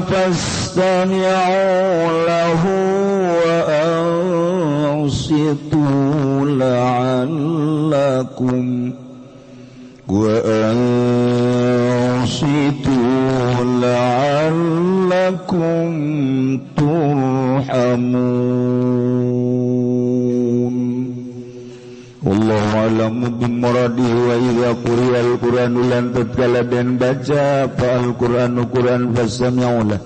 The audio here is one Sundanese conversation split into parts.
fastami'u lahu wa ansitu la'allakum wa ansitu la'allakum turhamun. Wallahu a'lamu bimuradihi wa idza quri'al Qur'anu lan tatkala den baca apa al-Qur'anu Qur'an fastami'u lahu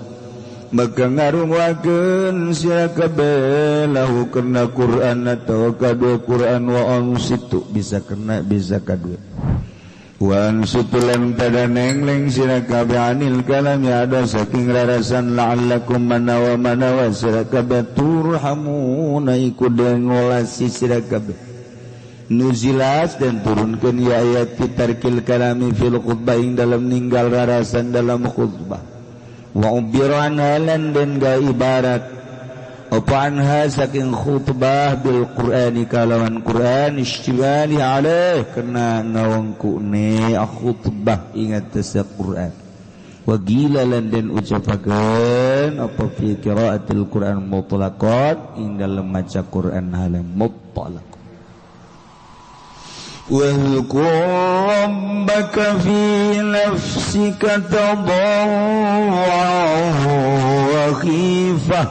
maka ngarunguakeun sira kabeh lahu kana Qur'an atawa kadua Qur'an wa ansitu bisa kena bisa kadua wa ansitu lan pada nengleng sira kabeh anil kalami ada saking rarasan la'allakum manawa manawa sira kabeh turhamuna iku den ngolasi sira kabeh nuzilat dan turunkeun ya ayat fitarkil kalami fil khutbah ing dalam ninggal rarasan dalam khutbah wa ubiran halan dan ga ibarat apa anha saking khutbah bil Qur'ani kalawan Qur'an istimali alaih kena ngawangkune khutbah ingat tesa Qur'an wa gila lan den ucapakeun apa fi qiraatil Qur'an mutlaqat ing dalam maca Qur'an halan mutlaq. واذكر ربك في نفسك تضرعا وخيفة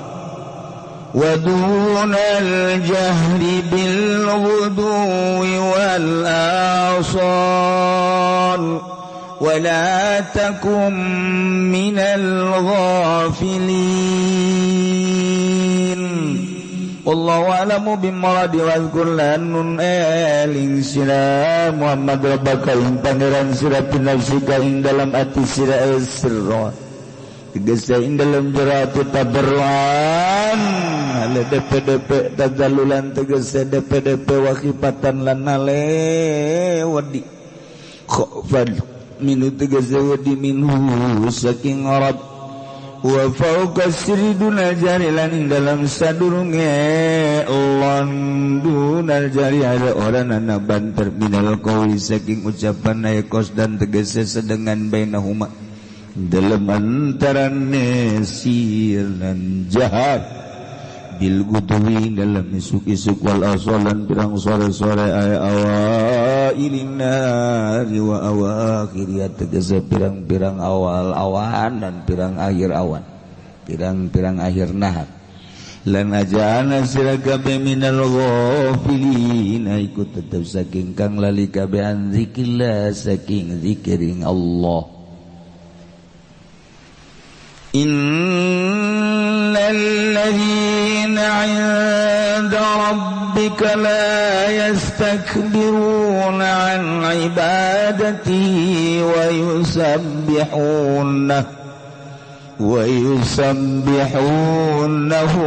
ودون الجهر بالغدو والآصال ولا تكن من الغافلين. Wallahu a'lamu bimuradi wa dzkur lan eling sira Muhammad rabbaka ing pangeran sira pinafsika ing dalam ati sira sirra tegese ing dalam jero ati tabarruan ale DPDP tazalulan tegese DPDP wakifatan lan ale wedi khofan minu tegese wedi minhu saking Arab wa fauqa sirri dunal jari lan ing dalam sadurunge lan dunal jari ada orang ana banter minal qauli saking ucapan kos dan tegese sedengan bainahuma dalam antarane sir lan jahar bil gudwi dalam isuk-isuk wal asolan pirang sore-sore ay awailin nari wa awakhir tegese pirang-pirang awal awan dan pirang akhir awan pirang-pirang akhir nahar lan ajana sira kabeh minal ghafilin iku tetep saking kang lali kabeh an zikrillah saking zikiring Allah. Innal ladzina 'inda rabbika la yastakbiruna 'an ibadatihi wa yusabbihunahu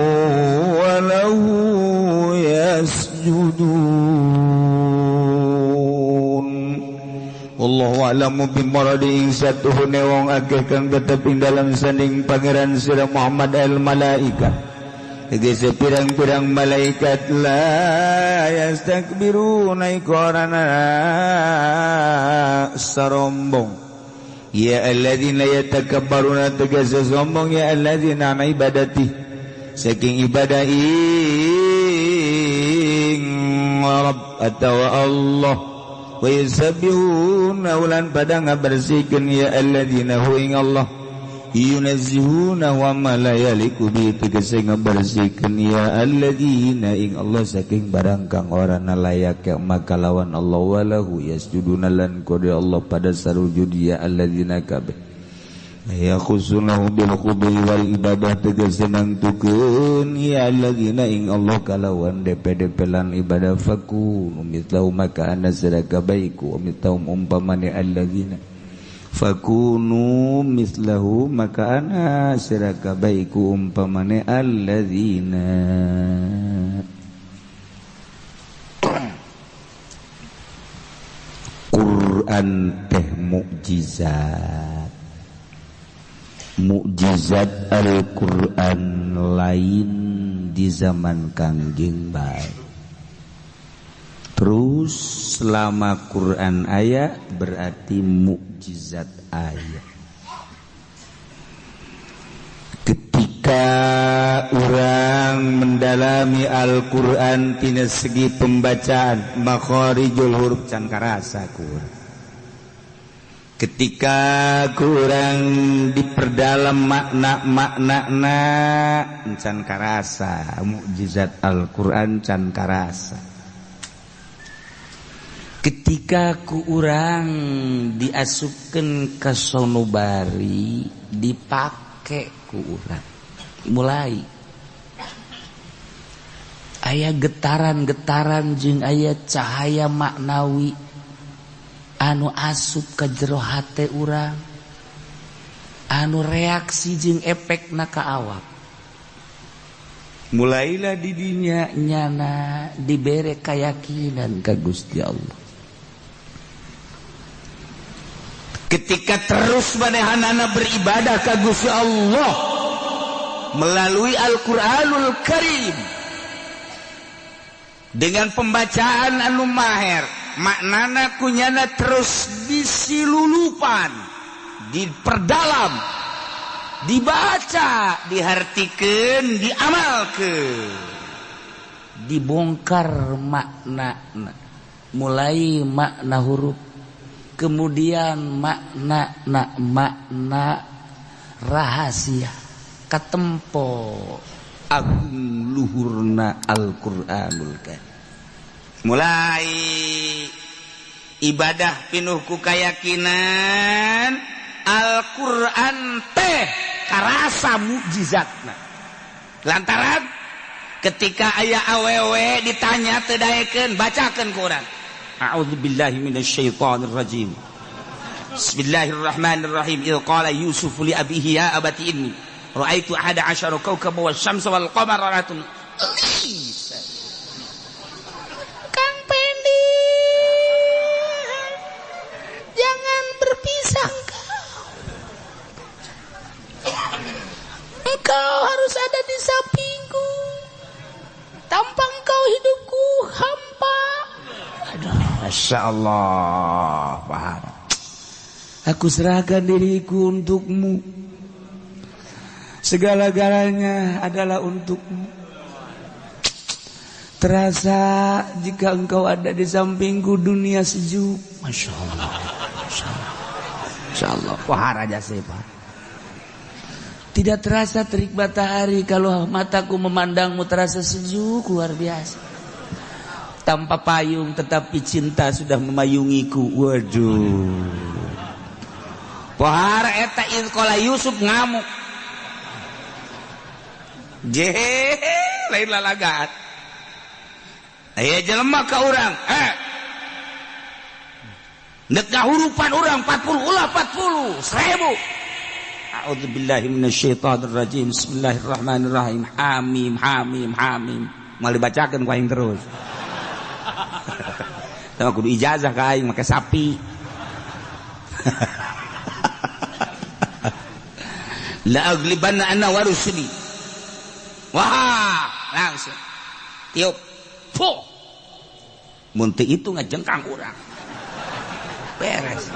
wa lahu yasjudun. Wallahu a'lamu bimuradi ing satuhune wong akeh kang tetep ing dalam sanding pangeran sira Muhammad al malaika tegese pirang-pirang malaikat la yastakbiruna iku orana sarombong ya alladzina yatakabbaruna tegese sombong ya alladzina an ibadati saking ibadah ing Rabb atawa Allah wa yusabbihuna ulan pada ngabersihkeun ya alladzina hu ing Allah yunazzihuna wa ma la yaliku bi tegese ngabersihkeun ya alladzina ing Allah saking barang kang ora layak maka lawan Allah walahu yasjuduna lan kode Allah pada sarujud ya alladzina kabeh ya khusunahu bil khubi wal ibadah tegese nangtukeun ya alladzina ing Allah kalawan DPDP lan ibadah fakunu mitlahu maka ana sadaka baiku mitahum umpamane alladzina fakunu mislahu maka ana sadaka baiku umpamane alladzina. Quran teh mukjizat. Mukjizat Al-Quran lain di zaman Kangjeng bae. Terus selama Quran aya berarti mukjizat aya. urang mendalami Al-Qur'an tina segi pembacaan makharijul huruf can karasa ku urang. Ketika kurang diperdalam makna-maknana can karasa mukjizat Al-Qur'an can karasa. Ketika ku urang diasupkeun ka sonobari dipake ku urang mulai aya getaran-getaran jeung aya cahaya maknawi anu asup ka jero hate urang, anu reaksi jeung efekna ka awak. Mulailah didinya nyana dibere keyakinan ka Gusti Allah. Ketika terus manehanana beribadah ka Gusti Allah melalui Al-Qur'anul Karim dengan pembacaan anu maher, maknana kunyana terus disilulupan, diperdalam, dibaca, dihartikeun, diamalkeun, dibongkar makna, mulai makna huruf, kemudian makna makna rahasia katempo agung luhurna Al-Qur'anul Karim. Mulai ibadah pinuh ku kayakinan Al-Qur'an teh karasa mukjizatna. Lantaran ketika aya awewe ditanya teu daekeun, bacakeun ku urang. A'udzubillahi minasyaitonir rajim. Bismillahirrahmanirrahim. Idz qala Yusuf li abihi ya abati inni ra'aitu ahada asyara kawkaban wasyamsa wal qamara ra'atun. Kang Pendi, jangan berpisah engkau. Engkau harus ada di sampingku. Tanpa engkau hidupku hampa. Aduh, Masya Allah, paham. Aku serahkan diriku untukmu. Segala-galanya adalah untukmu. Terasa jika engkau ada di sampingku dunia sejuk. Masya Allah, Masya Allah, Masya Allah. Wah, raja sepa. Tidak terasa terik matahari kalau mataku memandangmu terasa sejuk luar biasa. Tanpa payung tetapi cinta sudah memayungiku. Waduh. Pohara eta idz qala Yusuf ngamuk. Jehe, lain lalagaan. Aya jelema ka urang, nek ngahurupan urang 40 ulah 40, 1000. A'udzubillahi minasyaitonir rajim. Bismillahirrahmanirrahim. Hamim hamim hamim. Moal dibacakeun ku aing terus. Tah kudu ijazah ka aing make sapi. La aglibanna ana wa rusuli. Wah, langsung tiup. Fuh. Mun teu itu ngajengkang urang. Beres.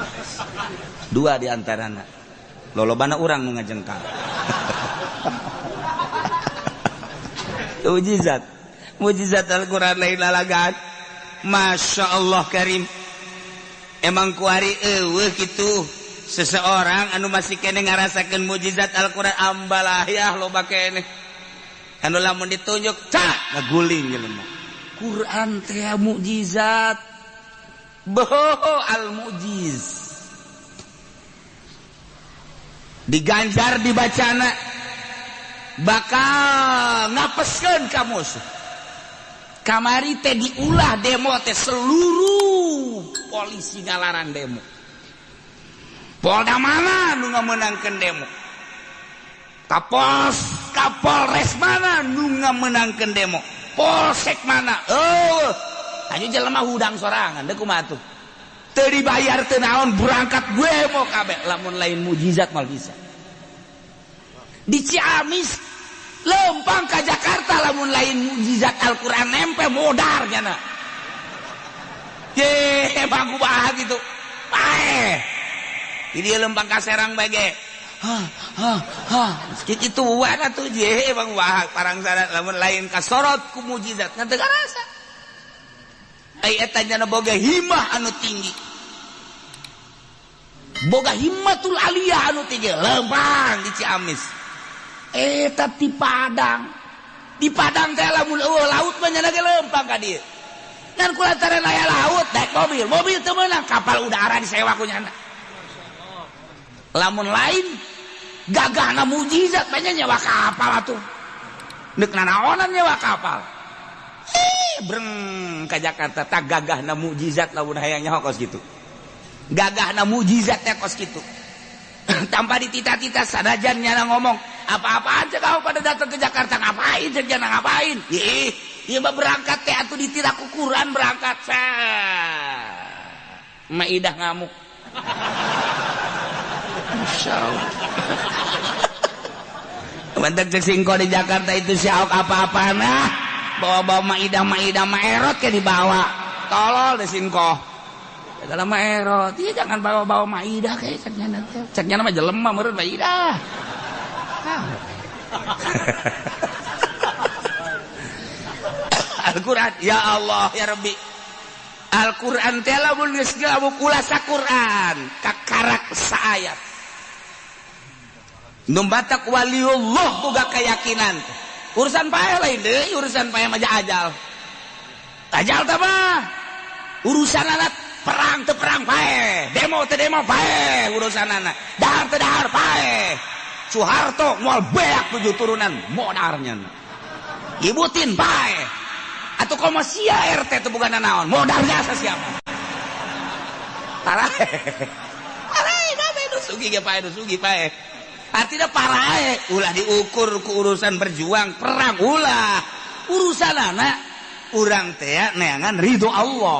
Dua di antarana. Lolobana urang nu ngajengkang. Mujizat. Mujizat Al-Qur'an lain lalagaan. Masya Allah Karim. Emang kuari eueuh kitu seseorang anu masih kene ngarasakeun mujizat Al-Qur'an ambalayah loba kene. Anu lamun ditunjuk cak ngaguling jelema. Quran teh mukjizat. Boho al mujiz. Diganjar dibacana bakal ngapeskeun ka musuh. Kamari teh diulah demo teh seluruh polisi ngalarang demo. Polda mana nu ngamenangkeun demo? Kapolres, Kapolres mana nu ngamenangkeun demo? Polsek mana? Oh, hanya jelema hudang sorangan deuk kumaha tuh? Teu dibayar teu naon berangkat gue mau kabeh lamun lain mujizat mal bisa. Di Ciamis lempang ka Jakarta lamun lain mujizat Al-Qur'an nempe modar nyana. Ye, bangku bahag gitu. Paeh. Di dia lempang ka Serang bae ge. Ha ha ha kikituan atuh je bang wah parang sana lamun lain kasorot ku mujizat ngan teu karasa. Ai eta nya boga himah anu tinggi. Boga himmatul aliyah anu tinggi lempang di Ciamis. Eta di Padang. Di Padang teh lamun eueuh laut mah nya ge lempang ka dieu. Ngan kulantaran aya laut naik mobil, mobil teu meunang kapal udara disewa ku nyana. Lamun lain gagahna mujizat banyak nyewa kapal atuh. Neuk nanaonan nyewa kapal. Breng ka Jakarta tak gagahna mujizat lamun hayang nyaho kos kitu. Gagahna mujizat teh kos kitu. Tanpa ditita-tita sanajan nyana ngomong apa-apaan cek kau pada datang ke Jakarta ngapain cek nyana ngapain. Ih, ieu mah berangkat teh atuh ditira ku Quran berangkat. Maidah ngamuk. Masya Allah. Bentar cek singko di Jakarta itu si Ahok apa-apaan ah. Bawa-bawa maidah maidah maerot ke dibawa. Tolol deh singko. Dalam maerot. Iya jangan bawa-bawa maidah kayak ceknya nanti. Ceknya nama jelema meureun maidah. Al-Qur'an ya Allah ya Rabbi. Al-Qur'an teh lamun geus kulasa Qur'an kakarak saayat. Nu batak waliullah boga keyakinan. Urusan paeh lain deui, urusan paeh mah ajal. Ajal teh mah urusan anak perang teu perang paeh, demo teu demo paeh urusanana. Dahar teu dahar paeh. Soeharto moal beak 7 turunan modarnya. Ibutin paeh. Atuh komo sia RT teu boga nanaon, modar jasa siapa? Parae. Parae kabeh nu sugih ge paeh, nu sugih paeh. Artinya parae ulah diukur ku urusan berjuang perang ulah. Urusan anak urang teh neangan ridho Allah.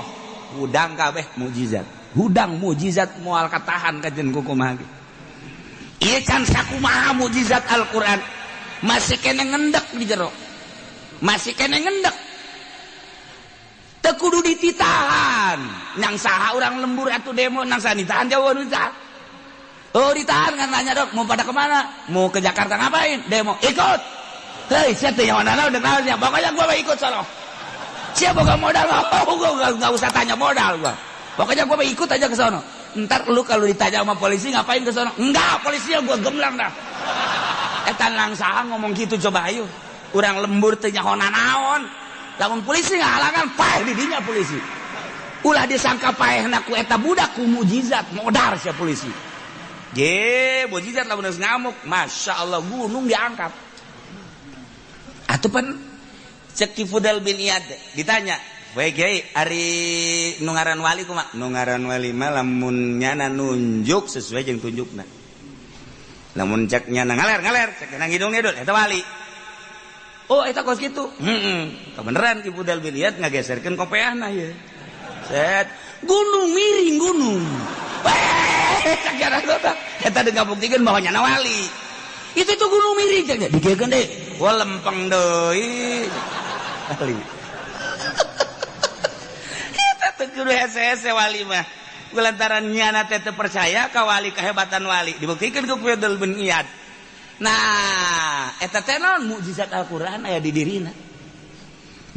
Hudang kabeh mujizat. Hudang mujizat moal katahan kajen kumaha ge. Ieu can sakumaha mujizat Al-Qur'an. Masih kene ngendek di jero. Masih kene ngendek. Teu kudu dititahan. Nang saha urang lembur atuh demo nang saha ditahan jauh ditahan. Oh ditahan kan nanya dok mau pada kemana? Mau ke Jakarta ngapain? Demo. Ikut. Hei sia teh nyawana udah naon sia. Pokoknya gua mau ikut sono. Sia boga modal gua enggak usah tanya modal gua. Pokoknya gua mau ikut aja ke sono. Ntar lu kalau ditanya sama polisi ngapain ke sono? Enggak, polisinya gua gemlang dah. Eta langsaha ngomong gitu coba ayo. Urang lembur teu nyaho nanaon. Lamun polisi ngahalangan paeh di dinya polisi. Ulah disangka paehna ku eta budak ku mujizat modar sia polisi. Ge, mujizat lamun geus ngamuk, Masya Allah gunung diangkat. Atuh pan cek Ki Fudel bin Iyad ditanya, "We kiai, ari nu ngaran wali kumaha?" Nu ngaran wali mah lamun nyana nunjuk sesuai jeung tunjukna. Lamun cek nyana ngaler-ngaler, cek nyana ngidung-ngidul eta wali. Oh, eta kos kitu. Heeh. Kebeneran Ki Fudel bin Iyad ngageserkeun kopeahna ieu. Set, gunung miring gunung. Weh, cek nyana eta deung ngabuktikeun bahwa nyana wali. Itu tuh gunung miring cek nya digegeun deui. Wah lempeng deui. Wali. Eta teu kudu hese-hese wali mah. Kulantaran nyana teh teu percaya ka wali kehebatan wali. Dibuktikeun ku Fudel bin Iyad. Nah, eta teh naon mukjizat Al-Qur'an aya di dirina.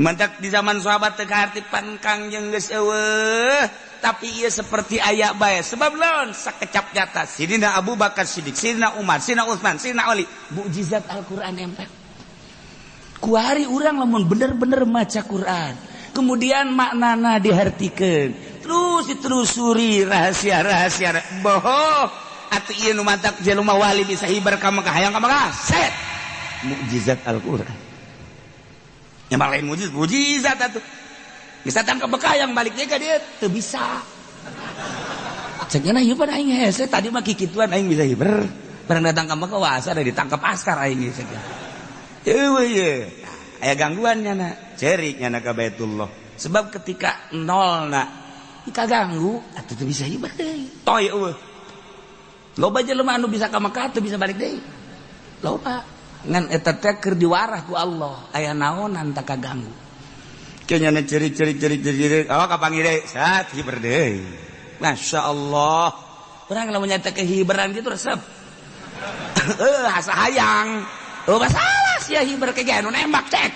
Mantak di zaman sahabat teu kaharti pan Kangjeng geus eueuh, tapi ieu seperti aya bae. Sebab naon sakecap nyata Sidina Abu Bakar Siddiq, Sidina Umar, Sidina Utsman, Sidina Ali, mukjizat Al-Qur'an empek. Kuari urang lamun bener-bener maca Quran, kemudian maknana dihartikeun, terus ditelusuri rahasia-rahasia. Boho, atuh ieu nu mantak jelema wali bisa hibar ka Mekah, hayang ka Mekah, set. Mukjizat Al-Qur'an. Yang lain mukjizat, mukjizat atuh. Bisa tangkap Mekah yang balik deui ka dieu teu bisa. Cek nya ieu pada aing hese tadi mah kikituan aing bisa hiber. Barang datang ka Mekah wah asa ditangkap askar aing geus cek. Eueuh ye. Aya gangguan nyana, cerik nyana ka Baitullah. Sebab ketika nolna kaganggu atuh teu bisa hiber deui. Toy eueuh. Loba jelema anu bisa ka Mekah teu bisa balik deui. Loba. Ngan eta teh keur diwarah ku Allah, aya naonan tak kaganggu. Kayaknya ceri-ceri-ceri-ceri, oh kapanggih deui, sat hiber deui. Masya Allah. Urang lamun nyata kehiberan gitu resep. Asa hayang. Oh masalah sia hiber ke anu nembak cek.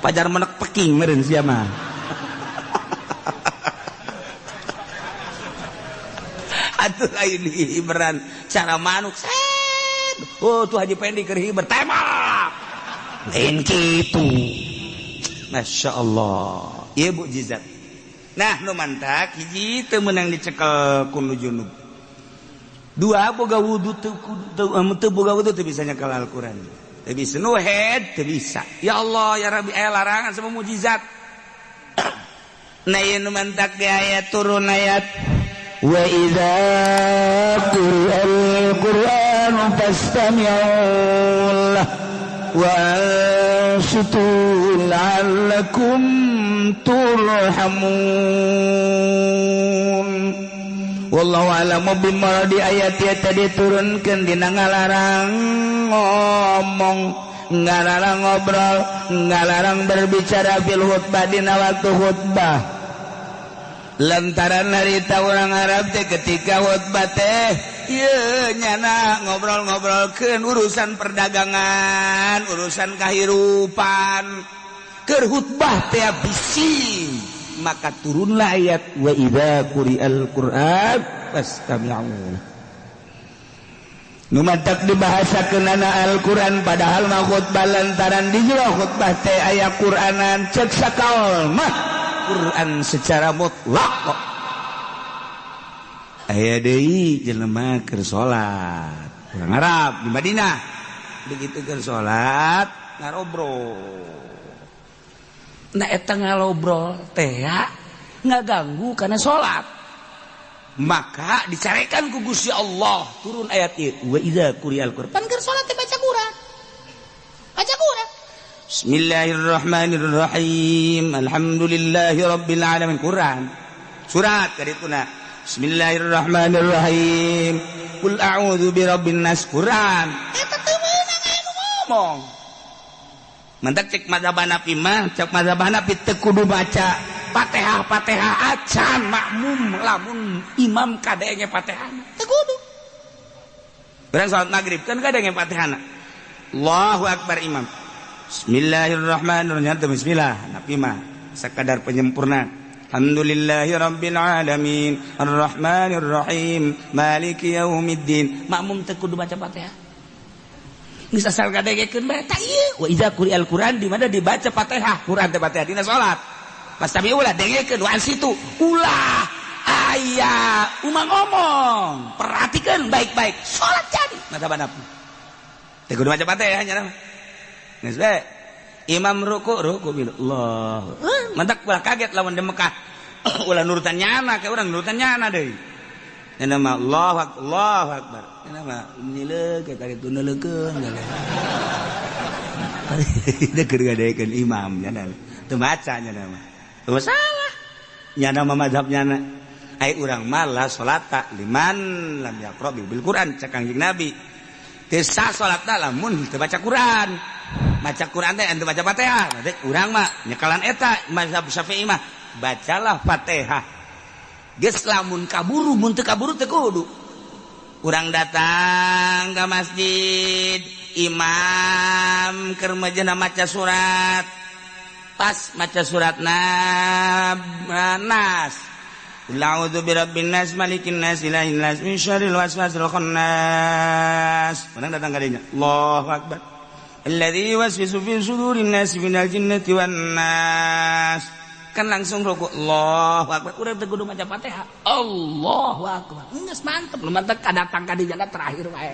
Pajar menek peking meureun sia mah. Atuh lain hiberan cara manuk set. Oh tuh Haji Pendi keur hiber tembak. Lain kitu. Masya Allah. Ieu mukjizat. Nah nu mantak hiji teu meunang dicekel ku nu junub. Dua boga wudu teu boga wudu teu bisa nyekel Al-Qur'an. Teu bisa nu head teu bisa. Ya Allah ya Rabbi aya larangan sama mukjizat. Nah ieu nu mantak ge aya turun ayat wa idza quri'al Qur'anu fastami'u lahu wa ansitu la'allakum turhamun. Wallahu a'lamu bima di ayat ieu tadi turunkeun dina ngalarang ngomong, ngalarang ngobrol, ngalarang berbicara fil khutbah dina waktu khutbah. Lantaran harita orang Arab teh ketika khutbah teh ieu nyana ngobrol-ngobrolkeun urusan perdagangan, urusan kahirupan. Keur khutbah teh bising, maka turunlah ayat wa idza quri'al Qur'an fastami'u. Nu mantak dibahasakeunana Al-Qur'an padahal mah khutbah lantaran di jero khutbah teh aya Qur'anan cek sakaol mah Quran secara mutlak kok. Aya deui jelema keur salat urang Arab di Madinah begitu keur salat ngarobrol. Nah eta ngalobrol teh ngaganggu karena salat. Maka dicarekan ku Gusti Allah turun ayat ieu wa idza quri'al Qur'an. Pan keur salat teh baca Quran. Baca Quran. Bismillahirrahmanirrahim. Alhamdulillahi rabbil alamin. Quran. Surat kadituna. Bismillahirrahmanirrahim. Qul a'udzu birabbin nas. Quran. Eta teu meunang anu ngomong. Mantak cek mazhab Hanafi mah, cek mazhab Hanafi teu kudu baca Fatihah Fatihah acan makmum lamun imam kadenge Fatihah. Teu kudu. Urang salat maghrib kan kadenge Fatihahna. Allahu akbar imam. Bismillahirrahmanirrahim. Bismillah. Nabi mah sekadar penyempurna. Alhamdulillahi rabbil alamin, arrahmanir rahim, maliki yaumiddin. Makmum teu kudu baca Fatihah. Geus asal kadengekeun bae tah ieu. Wa idza quri'al Qur'an di mana dibaca Fatihah, Qur'an teh Fatihah dina salat. Pas tapi ulah dengekeun wa situ. Ulah aya umang ngomong, perhatikeun baik-baik. Salat jadi mata Nabi. Teu kudu maca Fatihah nya. Geus bae. Imam ruku ruku bil Allah. Mantak ulah kaget lamun di Mekah. Ulah nurutan nyana ka urang nurutan nyana deui. Nya mah Allahu akbar, Allahu akbar. Nya mah nileuh ka karitu neuleukeun. Teu keur ngadekeun imam nya teu maca nya mah. Teu salah. Nyana mah mazhab nyana. Ai urang mah la salata liman lam yaqra bil Quran cek Kangjeng Nabi. Teu sah salatna lamun teu baca Quran. Baca Quran teh anu baca Fatihah. Urang mah nyekalan eta mazhab Syafi'i mah bacalah Fatihah. Geus lamun kaburu mun teu kaburu teu kudu. Urang datang ka masjid, imam keur majena maca surat. Pas maca surat Nas. Qul a'udzu birabbin nas, malikin nas, ilahin nas, min syarril waswasil khannas. Urang datang ka dinya. Allahu akbar. Alladzi yuwaswisu fi sudurin nas minal jinnati wan nas. Kan langsung rukuk Allahu akbar. Urang teu kudu maca Fatihah. Allahu akbar. Geus mantep, lu mantep kadatang ka dinya terakhir wae.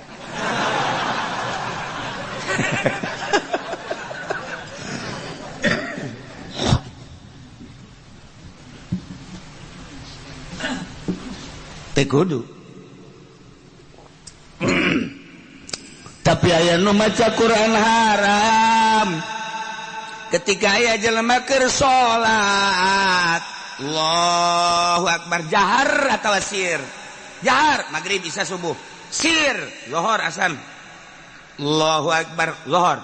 Teu kudu. Tapi aya nu maca Quran haram. Ketika aya jelema keur salat, Allahu akbar jahar atawa sir. Jahar maghrib isa subuh. Sir zuhur asan. Allahu akbar zuhur.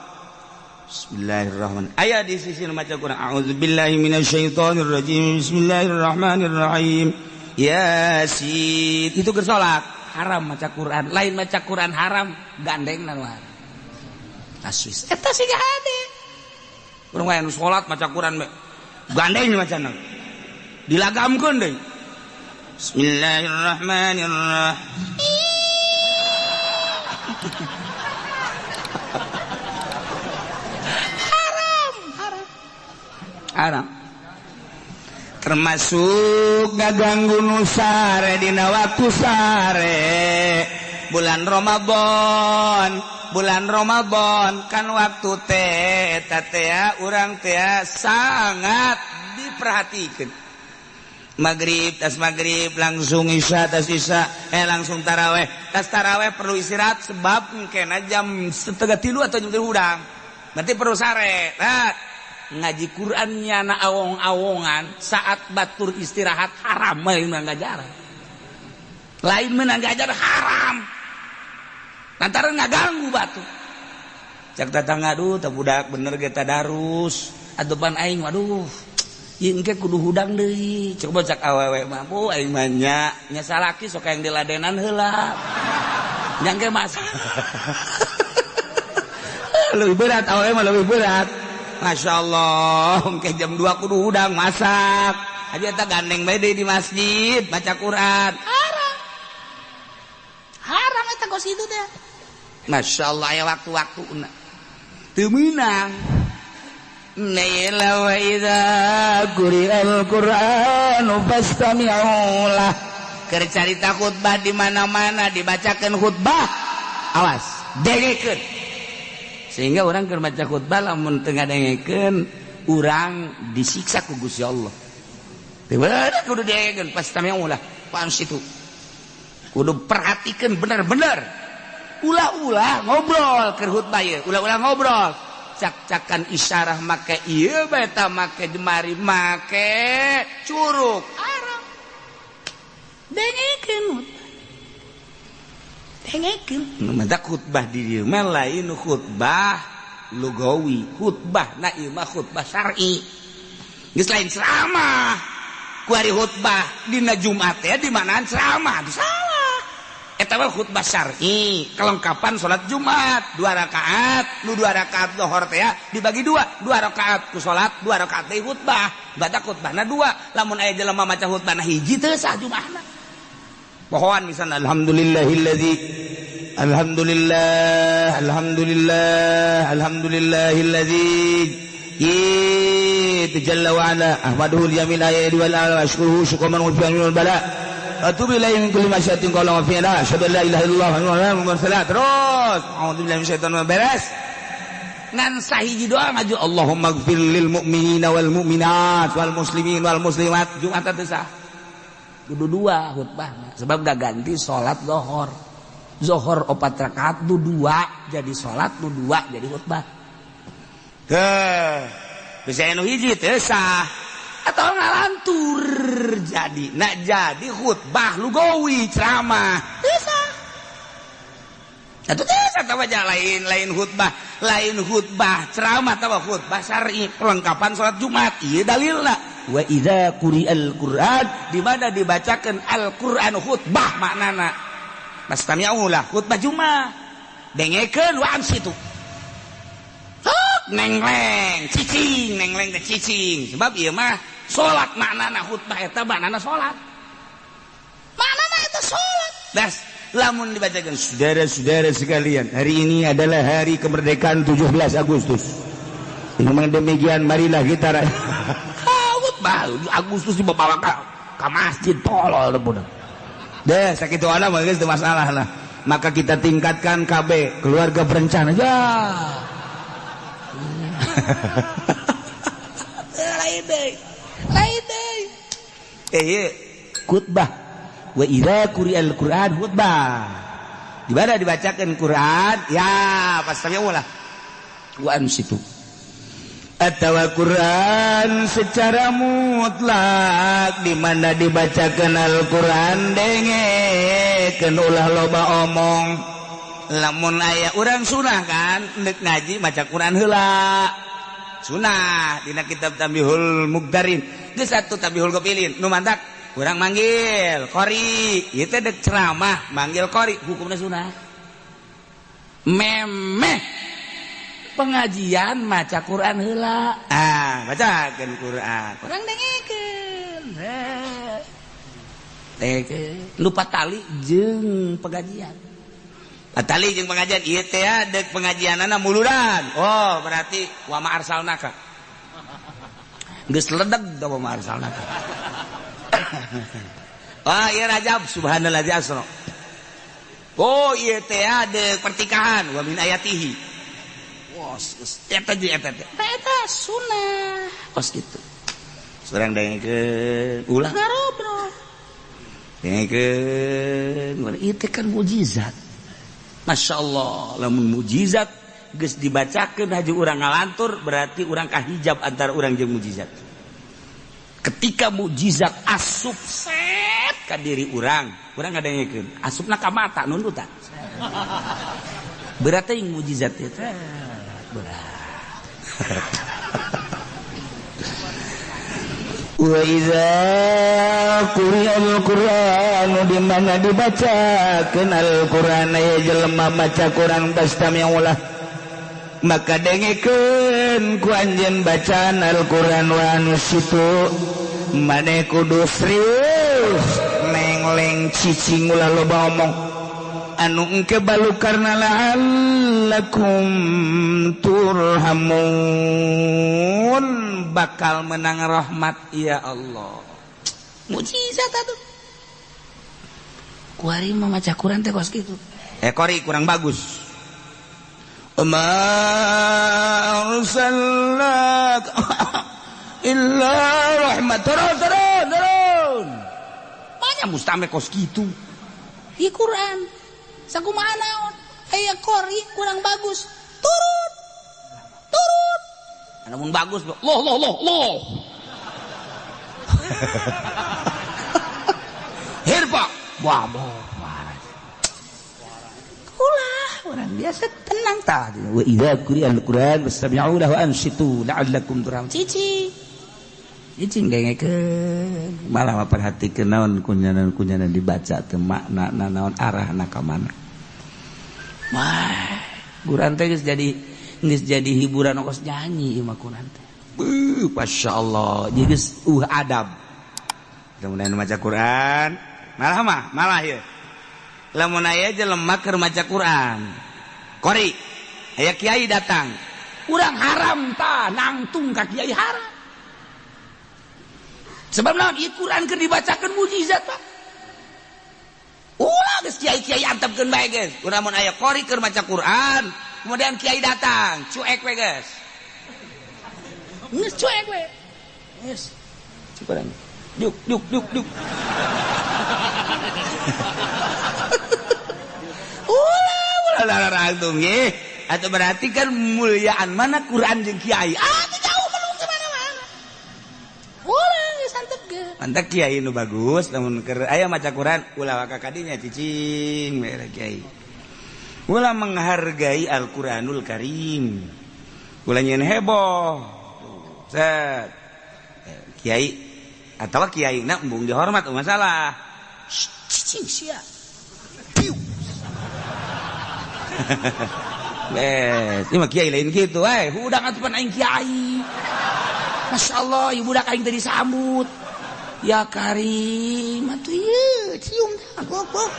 Bismillahirrahmanirrahim. Aya di sisi nu maca Quran, a'udzubillahi minasyaitonirrajim. Bismillahirrahmanirrahim. Yasin. Itu keur salat haram maca Quran, lain maca Quran haram, gandeng nu haram. Taswis. Eta siga hade. Urang aya nu salat maca Quran gandeng macana. Dilagamkeun deui. Bismillahirrahmanirrahim. Haram, haram. Haram. Termasuk ngaganggu nu sare dina waktu sare bulan Ramadan, bulan Ramadan kan waktu teh eta teh urang teh sangat diperhatikan. Maghrib tas maghrib langsung isya tas isya langsung taraweh tas taraweh perlu istirahat sebab mungkin jam 2:30 atau jam 3 hudang berarti perlu sare. Nah, ngaji Qurannya na awong-awongan saat batur istirahat haram lain menang ngajar, lain menang ngajar haram lantaran ngaganggu batu. Cak tetangga aduh tak budak bener ge tadarus adupan aing waduh ieu engke kudu hudang deui. Coba cak awewe mah bu aing mah nya nya salaki sok yang diladenan heula nya engke mas. Lebih berat awewe mah lebih berat. Masya Allah, ke jam 2 kudu hudang masak. Aja eta gandeng bae deui di masjid baca Quran. Haram. Haram eta kos itu teh. Masya Allah aya waktu-waktuna. Teu meunang. Naila wa idza quri'al Qur'anu fastami'u lah. Keur carita khutbah di mana-mana dibacakeun khutbah. Awas, dengekeun. Sehingga orang keur maca khutbah lamun teu ngadengekeun urang disiksa ku Gusti Allah. Teu bener kudu dengekeun pastami'u lah. Pan situ. Kudu perhatikeun bener-bener. Ulah-ulah ngobrol keur khutbah ieu, ulah-ulah ngobrol. Cak-cakan isyarah make ieu bae ta make jemari make curug. Haram. Dengekeun. Dengekeun. Mata khutbah di dieu mah lain khutbah lugawi, khutbah na ieu mah khutbah syar'i. Geus lain ceramah. Ku ari khutbah dina Jumat teh di manaan ceramah, salah. Eta mah khutbah syar'i, kelengkapan salat Jumat, 2 rakaat, nu 2 rakaat zuhur teh dibagi 2, 2 rakaat ku salat, 2 rakaat deui khutbah. Badak khutbahna 2, lamun aya jelema maca khutbahna hiji teu sah Jumatna. Pohoan misalnya alhamdulillahillazi alhamdulillah alhamdulillah alhamdulillahillazi jalla wa ala ahmaduhu al-jamil ayati wal ala ashkuruhu syukran wa fi bala atubu ilaihi min kulli masyatin qala wa fi'la asyhadu an la ilaha illallah wa anna muhammadan rasulullah. Terus a'udzubillahi minasyaitonir beres ngan sahiji doa ngaju Allahumma ighfir lil mu'minina wal mu'minat wal muslimin wal muslimat. Jumat teu sah. Kudu 2 khutbah sebab gak ganti salat zuhur. Zuhur 4 rakaat du 2 jadi salat du 2 jadi khutbah. Heh, bisa anu hiji teu sah atau ngalantur jadi nak jadi khutbah lugawi ceramah teu sah. Atuh teu sah tah lain khutbah, lain khutbah ceramah tawa khutbah syar'i perlengkapan salat Jumat ieu dalilna. Wa idza quri'al Qur'an di mana dibacakeun Al-Qur'an khutbah maknana. Fastami'u lah khutbah Jumat. Dengekeun wa ansitu. Nengleng cicing, nengleng teh cicing. Sebab ieu mah salat maknana khutbah eta maknana salat. Maknana eta salat. Das lamun dibacakeun saudara-saudara sekalian, hari ini adalah hari kemerdekaan 17 Agustus. Memang demikian marilah kita Agustus dibawa ke masjid tolol budak. Deh sakitu ana mah geus teu masalah lah. Maka kita tingkatkan KB keluarga berencana ya. Lain deui. Lain deui. Khutbah wa idza quri'al Qur'an khutbah. Di mana dibacakeun Qur'an ya pastami'u lah. Wa ansitu. Atau Quran secara mutlak di mana dibacakan Al-Quran dengekeun ulah loba omong. Lamun aya urang sunah kan nek ngaji maca Quran heula. Sunah dina kitab Tambihul Mugdarin geus atuh Tambihul Gopilin nu mantak urang manggil qori, ieu teh dek ceramah manggil qori hukumna sunah. Memeh pengajian maca Quran heula. Ah, bacakeun Quran. Urang dengekeun. Dengekeun. Lupa tali jeung pengajian. Tali jeung pengajian ieu teh dek pengajianana muludan. Oh, berarti wa ma arsalnaka. Geus ledeg da wa ma arsalnaka. Wah, ieu Rajab subhanallazi asra. Oh, ieu teh dek pertikahan wa min ayatihi. Wah, eta jeung eta teh. Eta sunah. Kos kitu. Surang dengekeun ulah ngarobrol. Dengekeun, ieu teh kan mukjizat. Masya Allah, lamun mukjizat geus dibacakeun haji urang ngalantur berarti urang kahijab antara urang jeung mukjizat. Ketika mukjizat asup set ka diri urang, urang ngadengekeun, asupna ka mata nundutan. Berarti yang mukjizat teh berat. Wa iza quri'al Qur'anu di mana dibacakeun Al-Qur'an aya jelema maca Qur'an fastami'ulah maka dengekeun ku anjeun bacaan Al-Qur'an wa ansitu maneh kudu serius nengleng cicing ulah loba omong anu engke balukarna la'allakum turhamun bakal menang rahmat ya Allah. Mukjizat atuh. Kuari mah maca Quran teh kos kitu. Kori kurang bagus. Ma arsalnak illa rahmat. Turun turun turun. Banyak mustame kos kitu. Di Quran sakumaha naon aya kori kurang bagus. Turun. Turun. Namun bagus loh loh loh loh. Hirpa. Wah, wah. Ulah, orang biasa tenang tah. Wa idza quri'al Qur'an fastami'u lahu wa ansitu la'allakum turhamun. Cici. Cicing dengekeun. Malah perhatikeun naon kunyanan-kunyanan dibaca teh makna naon arahna ka mana. Wah, Quran teh geus jadi hiburan kos nyanyi ieu mah Quran teh. Beuh, masyaallah. Jadi geus adab. Kemudian maca Quran, malah mah, malah ieu. Lamun aya jelema keur maca Quran. Qori, aya kiai datang. Urang haram tah nangtung ka kiai haram. Sebab naon ieu Quran keur dibacakeun mukjizat, Pak. Ulah geus kiai-kiai antepkeun bae geus. Urang mun aya qori keur maca Quran, kemudian kiai datang, cuek we geus. Geus cuek we. Geus. Cukuran. Duk duk duk duk. Ulah ulah langsung ye. Atau berarti kan muliaan mana Quran jeung kiai. Ah, jauh belum ke mana-mana. Ulah geus antep geus. Mantap kiai nu bagus lamun keur aya maca Quran ulah waka kadinya cicing we kiai. Ulah menghargai Al-Qur'anul Karim. Ulah nyeun heboh. Set. Kiai atawa kiai na embung dihormat masalah. Cicing sia. Piu. Bes, ini mah kiai lain gitu, eh, hudang atuh pan aing kiai. Masya Allah, ieu budak aing teh disambut. Ya Karim, atuh ieu cium tah gogok.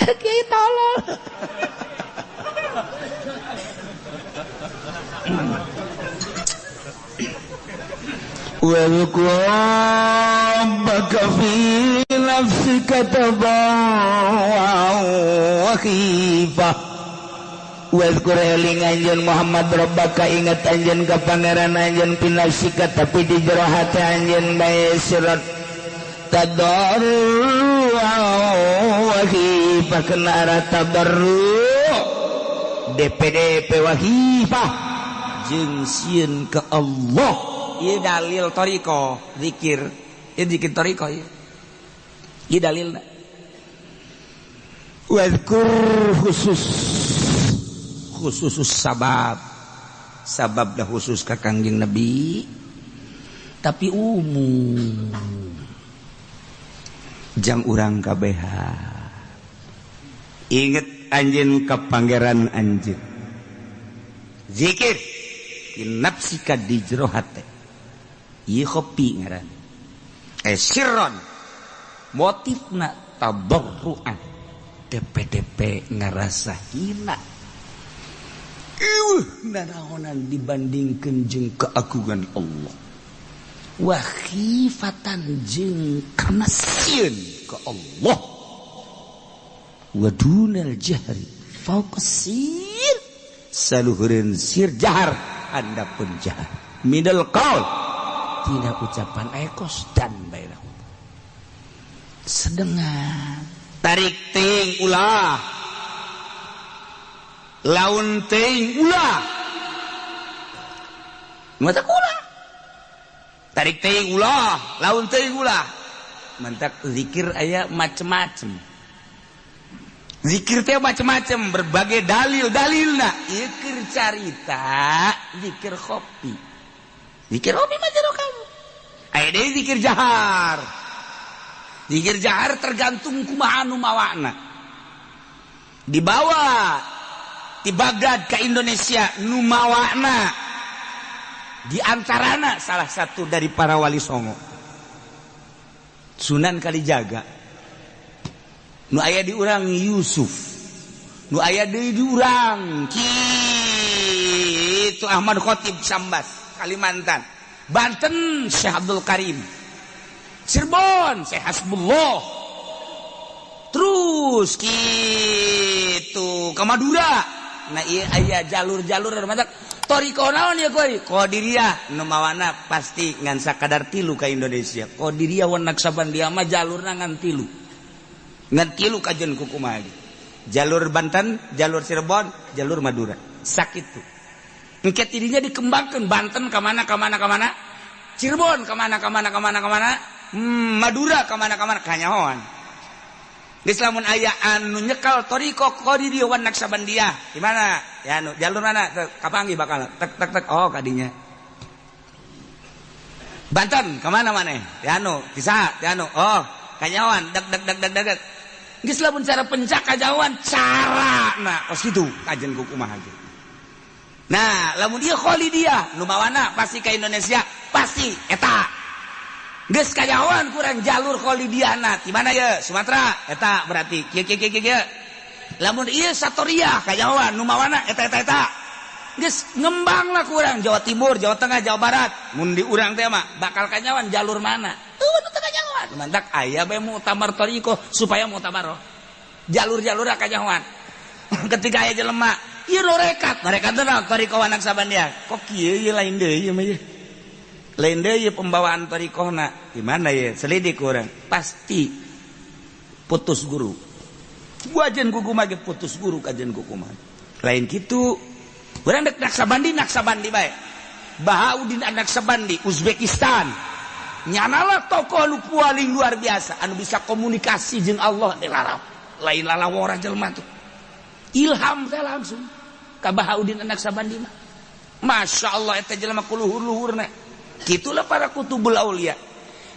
Kiai tolol. Wadhkur rabbaka fi nafsika tadarruan wa khifah. Wadhkur eling anjeun Muhammad rabbaka ingat anjeun ka pangeran anjeun fi nafsika tapi di jero hate anjeun bae sirat tadarruan wa khifah kena arah tadarru DPDP wa khifah jeung sieun ka Allah. Ieu dalil thariqah zikir, ieu zikir thariqah ieu. Ieu dalilna. Wadhkur khusus khusus sabab. Sabab dah khusus ka Kangjeng Nabi. Tapi umum jang urang kabeha. Inget anjeun ka pangeran anjeun. Zikir nafsika di jero hate. Ieu khopi ngaran. Sirron motifna tadarruan. DPDP ngarasa hina. Ieuh naraonan dibandingkeun jeung keagungan Allah. Wa khifatan jeung kana sieun ka Allah. Wa dunal jahri fawqa sir. Saluhureun sir jahar handapun jahar. Minal qaul tina ucapan ekos dan bainahu. Sedengan tarik ting ulah, laun ting ulah, mata ulah, tarik ting ulah, laun ting ulah, mantak zikir aya macem-macem. Zikir teh macem-macem, berbagai dalil-dalilna. Zikir carita, zikir khopi. Zikir khopi mah jero kamu. Aya deui zikir jahar. Zikir jahar tergantung kumaha anu mawana. Dibawa di Baghdad ke Indonesia nu mawana. Di antarana salah satu dari para wali songo. Sunan Kalijaga. Nu aya di urang Yusuf, nu aya deui di urang kitu Ahmad Khatib Sambas Kalimantan, Banten Syekh Abdul Karim, Cirebon Syekh Hasbullah, terus kitu ke Madura. Nah ieu aya jalur-jalur mantap thoriqoh naon ieu kuari Qadiriyah nu mawana pasti ngan sakadar tilu ka Indonesia. Qadiriyah wa Naqsyabandiyah mah jalurna ngan tilu. Ngan tilu kajen kukumaha jalur Banten, jalur Cirebon, jalur Madura. Sakitu. Engke tidinya dikembangkeun Banten ka mana ka mana ka mana, Cirebon ka mana ka mana ka mana ka mana, Madura ka mana ka mana kanyahoan. Geus lamun aya anu nyekal thoriqoh Qadiriyah wan Naqsyabandiyah, di mana? Ya anu jalur mana? Kapanggih bakal tek tek tek oh kadinya. Banten ka mana maneh? Ya anu, di saha? Ya anu. Oh, kanyahoan deg deg deg deg deg. Geus lamun cara pencak kajawan cara nah kos kitu kajen kumaha ge. Nah, lamun ieu Khalidiyah nu mawana pasti ka Indonesia, pasti eta. Geus kajawan kurang jalur Khalidiyahna di mana ye? Sumatera eta berarti kieu kieu kieu kieu. Lamun ieu Satoriyah kajawan nu mawana eta eta eta. Geus ngembang lah kurang Jawa Timur, Jawa Tengah, Jawa Barat. Mun di urang teh mah bakal kanyawan jalur mana? Eueuh nu teu kanyawan. Mantak aya bae muktamar thoriqoh supaya muktabaroh. Jalur-jalur kanyawan. Ketika aya jelema, ieu norekat, norekat teh naon thoriqoh Naqsyabandiyah. Kok kieu ieu lain deui ieu mah ieu. Lain deui pembawaan thoriqohna. Di mana ye? Selidik urang. Pasti putus guru. Wajen kukumaha ge putus guru kajen kukumaha. Lain kitu. Urang dek Naqsyabandi, Naqsyabandi bae. Bahauddin Naqsyabandi, Uzbekistan. Nyanalah tokoh nu paling luar biasa anu bisa komunikasi jeung Allah di larap. Lain lalawora jelema tuh. Ilham teh langsung ka Bahauddin Naqsyabandi mah. Masya Allah eta jelema kuluhur-luhurna. Kitulah para kutubul aulia.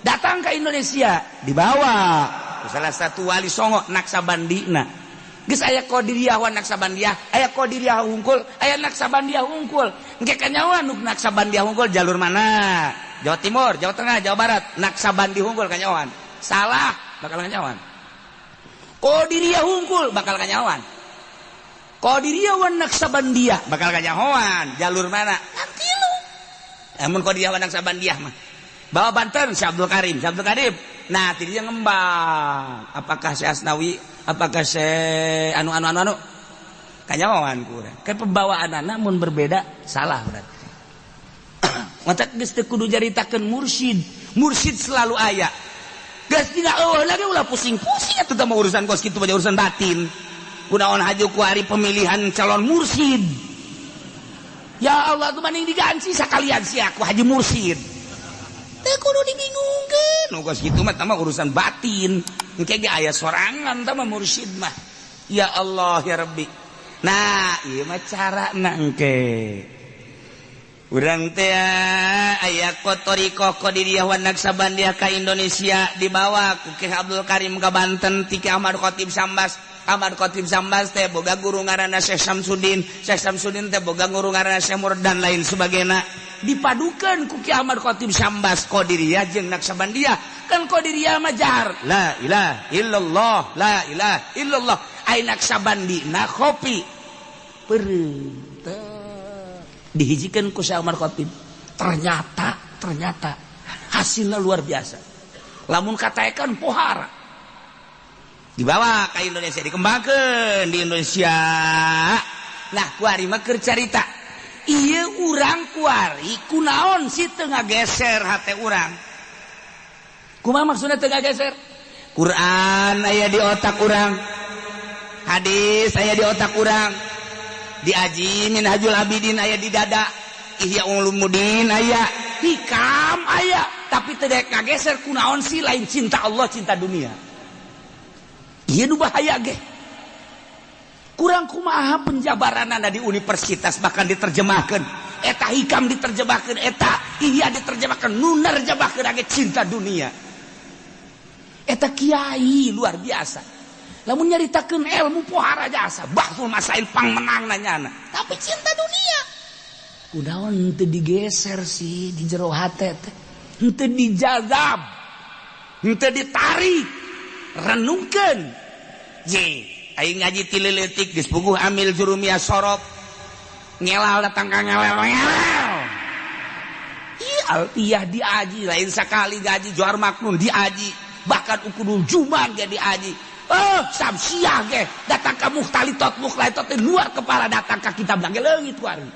Datang ke Indonesia dibawa salah satu wali songo Naqsyabandina. Geus aya Qadiriyah wa Naqsyabandiyah, aya Qadiriyah hungkul, aya Naqsyabandiyah hungkul. Engke kanyawan nu Naqsyabandiyah hungkul jalur mana? Jawa Timur, Jawa Tengah, Jawa Barat, Naqsyabandi hungkul kanyawan. Salah, bakal kanyawan. Qadiriyah hungkul bakal kanyawan. Qadiriyah wa Naqsyabandiyah bakal kanyawan. Jalur mana? Nanti lu. Amun Qadiriyah wa Naqsyabandiyah mah. Bawa Banten Syekh Abdul Karim, Syekh Abdul Karim. Nah, tidinya ngembang. Apakah Syekh Asnawi, apakah Syekh anu anu anu anu kanyawan kurang. Kayak pembawaan anak mun berbeda salah berarti. Matak geus teu kudu caritakeun mursyid. Mursyid selalu aya. Geus tidak eueuh lagi ulah pusing-pusing atuh mah urusan kos kitu mah urusan batin. Kunaon haju ku ari pemilihan calon mursyid. Ya Allah tuh mending diganti sakalian sia ku haji mursyid. Teu kudu dibingungkeun. Nu kos kitu mah tah urusan batin. Engke ge aya sorangan tah mah mursyid mah. Ya Allah ya Rabbi. Nah, ieu mah carana engke. Urang teh aya Thoriqoh Qadiriyah wa Naqsyabandiyah ka Indonesia dibawa ku Ki Abdul Karim ka Banten ti Ki Ahmad Khatib Sambas. Ahmad Khatib Sambas teh boga guru ngaranna Syekh Samsudin, Syekh Samsudin teh boga guru ngaranna Syekh Murad dan lain sebagainya. Dipadukeun ku Ki Ahmad Khatib Sambas Qadiriyah jeung Naqsyabandiyah. Kan Qadiriyah mah jar la ilaha illallah, la ilaha illallah. Ai Naqsyabandina khofi peureum. Dihijikan ku Syekh Ahmad Khatib. Ternyata hasilnya luar biasa. Lamun katakan pohara. Dibawa ke Indonesia, dikembangkan di Indonesia. Nah, kuari mah keur carita. Ieu urang kuari kunaon sih teu ngageser hate urang. Kumaha maksudna teu ngageser? Quran aya di otak urang. Hadis aya di otak urang. Diaji Minhajul Abidin aya di dada, Ihya Ulumuddin aya, Hikam aya, tapi teu daek ngageser kunaon sih lain cinta Allah, cinta dunia. Ieu nu bahaya ge. Kurang kumaha penjabaranana di universitas bahkan diterjemahkeun, eta Hikam diterjemahkeun, eta Ihya diterjemahkeun, nu nerjemahkeun ge cinta dunia. Eta kiai luar biasa. Lamun nyaritakeun ilmu pohara jasa, bahsul masail pangmenang nanyana. Tapi cinta dunia. Kunaon henteu digeser sih di jero hate teh. Henteu dijazab. Henteu ditarik. Renungkeun. Ye, aing ngaji ti leutik geus puguh amil jurumiyah sorop. Ngelal datang ka ngelal. Ih, alfiyah diaji lain sakali gaji Johar Maknun diaji, bahkan ukudul juman ge diaji. Oh, samsiah ge datang ka muhtalitot mukhlaitot luar kepala datang ka kitab lagi leungit ku ari.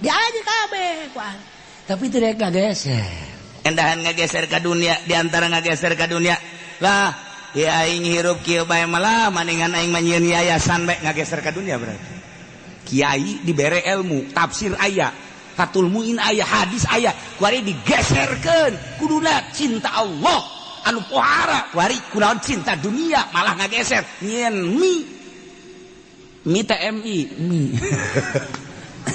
Diaji kabeh ku ari. Tapi teu rek ngageser. Endahan ngageser ka dunia, di antara ngageser ka dunia. Lah, ya aing hirup kieu bae malah maningan aing mah nyieun yayasan bae ngageser ka dunia berarti. Kiai dibere ilmu, tafsir aya, Fathul Muin aya, hadis aya, ku ari digeserkeun kuduna cinta Allah. Anu pohara kuari kunaon cinta dunia malah ngageser nyieun mi TMI mi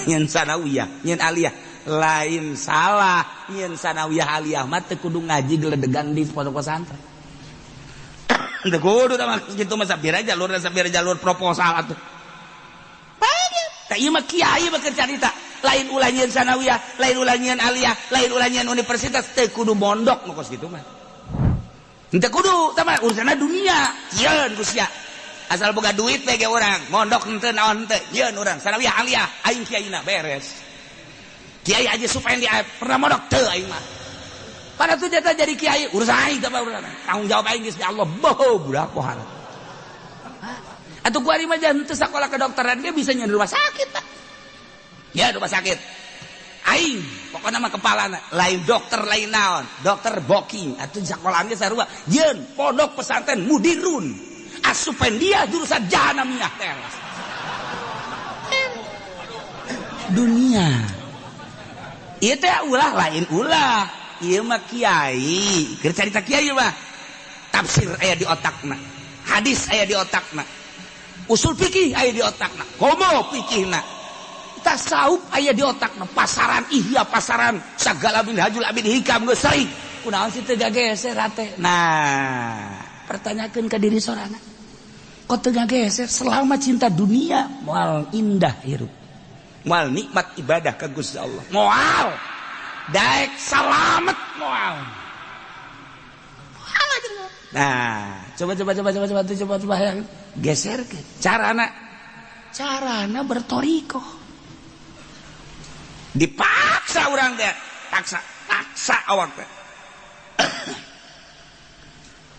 nyieun sanawiyah nyieun aliyah lain salah nyieun sanawiyah aliyah mah teu kudu ngaji geledegan di pondok pesantren teu kudu tah kitu mah sabira jalur proposal atuh tah ieu mah kiai mah keur carita lain ulah nyieun sanawiyah lain ulah nyieun aliyah lain ulah nyieun universitas teu kudu mondok nu kos kitu mah. Henteu kudu tah mah urusanna dunia yeun ku sia asal boga duit we ge urang mondok henteu naon henteu yeun urang sanawiyah aliyah aing kiaina beres kiai aja Supendi pernah mondok teu aing mah pada tuh jatah jadi kiai urusan aing tah urusan tanggung jawab aing geus di Allah boho budak pohara atuh ku ari mah henteu sakola kedokteran ge bisa nyeun rumah sakit tah ya rumah sakit aing pokoknya mah kepalana lain dokter lain naon dokter booking atuh sakolahan ge sarua yeun pondok pesantren mudirun asupendia jurusan jahanamiyah teras dunia ieu teh ulah lain ulah ieu mah kiai keur carita kiai mah tafsir aya di otakna hadis aya di otakna usul fikih aya di otakna komo fikihna tasawuf aya di otakna pasaran ihya pasaran sagala Minhajul Abidin Hikam geus sering kunaon sih teu gageser hate. Nah pertanyakeun ka diri sorangan kok teu gageser selama cinta dunia moal indah hirup moal nikmat ibadah ka Gusti Allah moal daek salamet moal. Nah coba yang geserkeun carana bertorikoh dipaksa orang teh paksa awak teh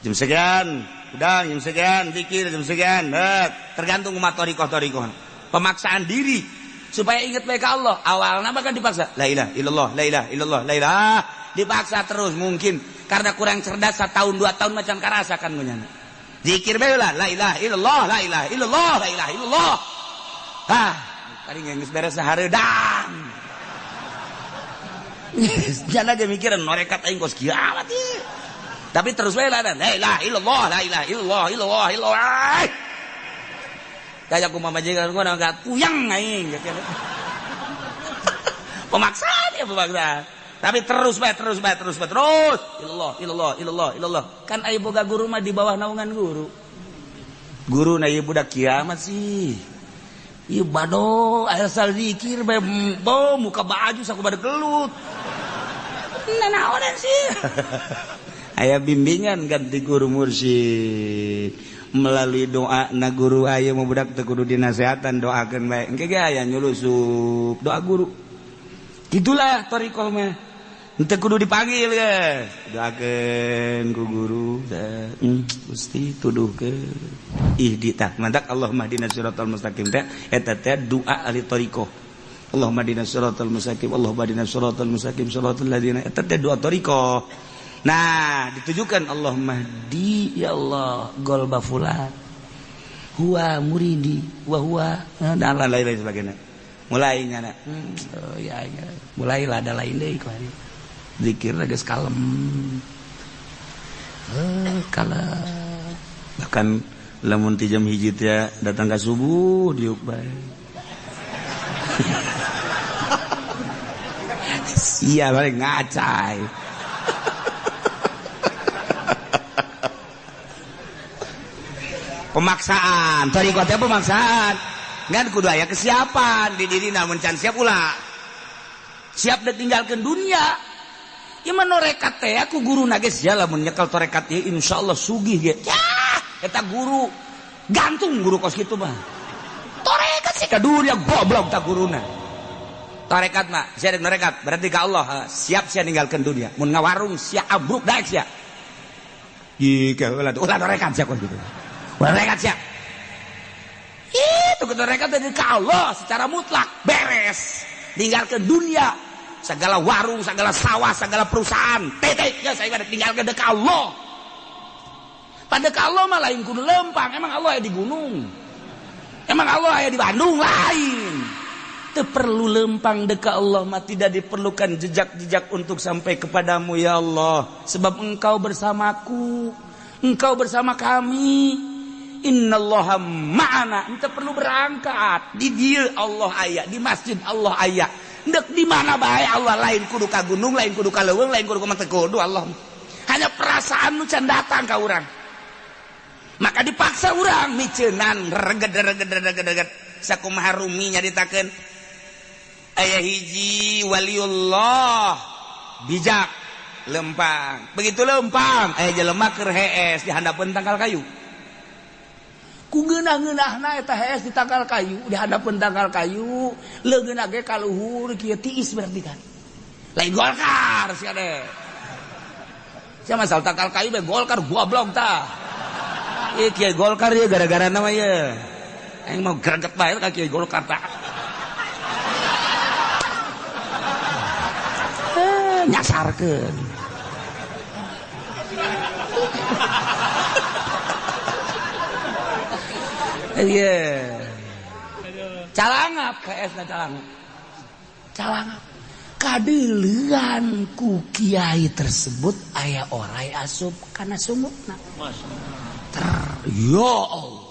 jam sekian udah jam sekian zikir jam sekian tergantung umat thoriqoh pemaksaan diri supaya ingat baik Allah awalnya bahkan dipaksa la ilaha illallah la ilaha illallah la ilaha dipaksa terus mungkin karena kurang cerdas 1 tahun 2 tahun macam karasa kan ngunyana zikir bae lah la ilaha illallah la ilaha illallah la ilaha illallah ah tadi geus beres hareudang. Jangan aja mikirin norekat aing kos kieu amat ieu. Tapi terus we lah la ilaha illallah la ilaha illallah illallah illallah. Kayak kumaha majikan gua nggak puyeng aing. Pemaksaan ya pemaksaan. Tapi terus bae terus bae terus bae terus. Ilallah ilallah ilallah ilallah. Kan aya boga guru mah di bawah naungan guru. Guru na ieu budak kiamat sih. Ieu bado asal zikir bae bo muka baju saku bade gelut. Nanaonan sih. Aya bimbingan ganti guru mursyid melalui doa na guru aya mau budak teu kudu dinasehatan doakeun bae. Engke ge aya nyulusup doa guru. Gitulah thariqah mah. Henteu kudu dipanggil geus. Doakeun ku guru. Gusti tuduhkeun. Ihdi tah mantak Allahumma hdina siratal mustaqim teh eta teh doa ahli thariqah. Allahumma hdina siratal mustaqim, Allahumma hdina siratal mustaqim, siratal ladzina eta teh doa thariqah. Nah, ditujukan Allahumma hdi ya Allah golba fulan huwa muridi wa huwa dan lain-lain sebagainya. Mulai nyana. Oh ya, ya. Mulailah ada lain deui kuari. Zikir geus kalem. Kalem. Bahkan lamun ti jam 1 teh datang ka subuh diuk bae. Sia balik ngacai. Pemaksaan, thariqah teh pemaksaan. Ngan kudu aya kesiapan di diri namun can siap ulah. Siap ditinggalkeun dunia. Ieu mah norekat teh aku guru geus sia lamun nyekel torekat ieu insyaallah sugih ge. Yah, eta guru gantung guru kos kitu mah. Torekat sih ka dunia goblok ta guruna. Torekat mah sia dek norekat berarti ka Allah siap sia ninggalkeun dunia. Mun ngawarung sia abruk daek sia. Ieu ulah ulah torekat sia kos kitu. Ulah torekat sia. Itu torekat dari ka Allah secara mutlak beres. Tinggalkeun dunia, segala warung, segala sawah, segala perusahaan, titik ya saya tinggalkeun ka Allah. Pada ka Allah mah lain kudu lempang, emang Allah aya di gunung. Emang Allah aya di Bandung lain. Teu perlu lempang deka Allah mah, tidak diperlukan jejak-jejak untuk sampai kepadamu ya Allah, sebab Engkau bersamaku, Engkau bersama kami. Innallaha ma'ana. Ente perlu berangkat. Di dieu Allah aya, di masjid Allah aya. Ndek di mana bae Allah, lain kudu ka gunung, lain kudu ka leuweung, lain kudu ka mah kudu Allah. Hanya perasaan nu can datang ka urang. Maka dipaksa urang miceunan reged reged reged reged. Sakumaha Rumi nyaritakeun aya hiji waliullah bijak lempang. Begitu lempang aya jelema keur hees di handapeun tangkal kayu. Ku ngeunah-ngeunahna eta hees di tangkal kayu, di handapeun tangkal kayu, leungeunna ge ka luhur kieu tiis berarti kan. Lain Golkar sia deh. Sia masal tangkal kayu bae Golkar goblok tah. Ieu kiai Golkar ieu gara-gara mah ieu. Aing mau greget bae ka kiai Golkar tah. Nyasarkeun. Iya. Calangap KS na calangap. Calangap. Kadeulean ku kiai tersebut aya orai asup kana sumutna. Ter ya Allah.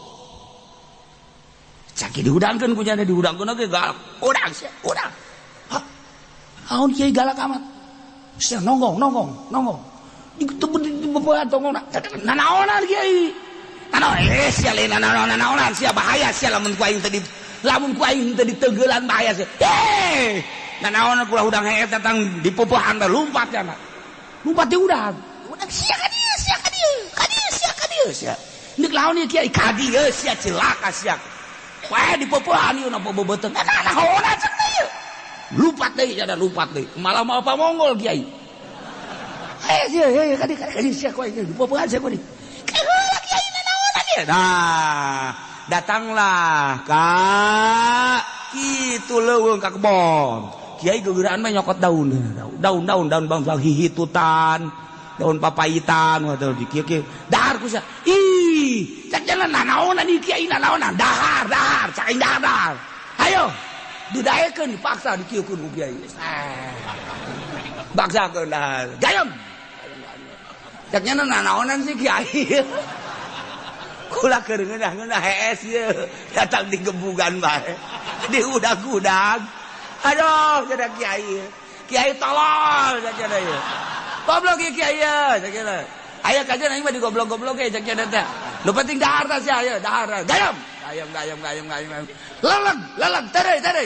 Caki dihudangkeun ku nyana dihudangkeun oge galak. Udang sia, udang. Hah. Aun kiai galak amat. Sia nonggong nonggong nonggong. Dibebean tonggongna. Nanaonan kiai. Nanaon sia lain nanaonan sia bahaya sia lamun ku aing teh di lamun ku aing teh ditenggelan bahaya sia. Heh. Nanaonan kula hudang hees datang dipupuhan bae lumpat nya. Lumpat di udang. Udang sia ka dieu sia ka dieu. Ka dieu sia ka dieu sia. Ndek laon ieu kiai ka dieu sia cilaka sia. Wae dipupuhan ieu napa beubeuteng. Nanaonan cek ieu. Lumpat deui nya lumpat deui. Malah mau apa Mongol kiai. Eh sia sia ka dieu ka dieu sia ku aing dipupuhan sia ku dieu. Nah, datanglah kak kitu leuweung ka kebon. Kiai gegeraan mah nyokot daun, daun daun daun bang hihitutan, daun papayitan waduh di kieu kieu. Dahar ku sia. Ih, cak jalan nanaonan ieu kiai nanaonan dahar dahar cak aing dahar dahar. Hayo, didaekeun dipaksa dikieukeun ku kiai. Baksakeun dahar. Gayem. Cak nya nanaonan sih kiai. Kula keur ngeunah-ngeunah hees ieu datang di gebugan bae. Di udag-udag. Aduh, jadi kiai. Kiai tolol cak kiai. Goblok ieu kiai cak kiai. Aya kajian aing mah digoblok-goblok ge cak kiai teh. Nu penting dahar tah sia aya, dahar. Gayam, gayam, gayam, gayam, gayam. Leleg, leleg, tere, tere.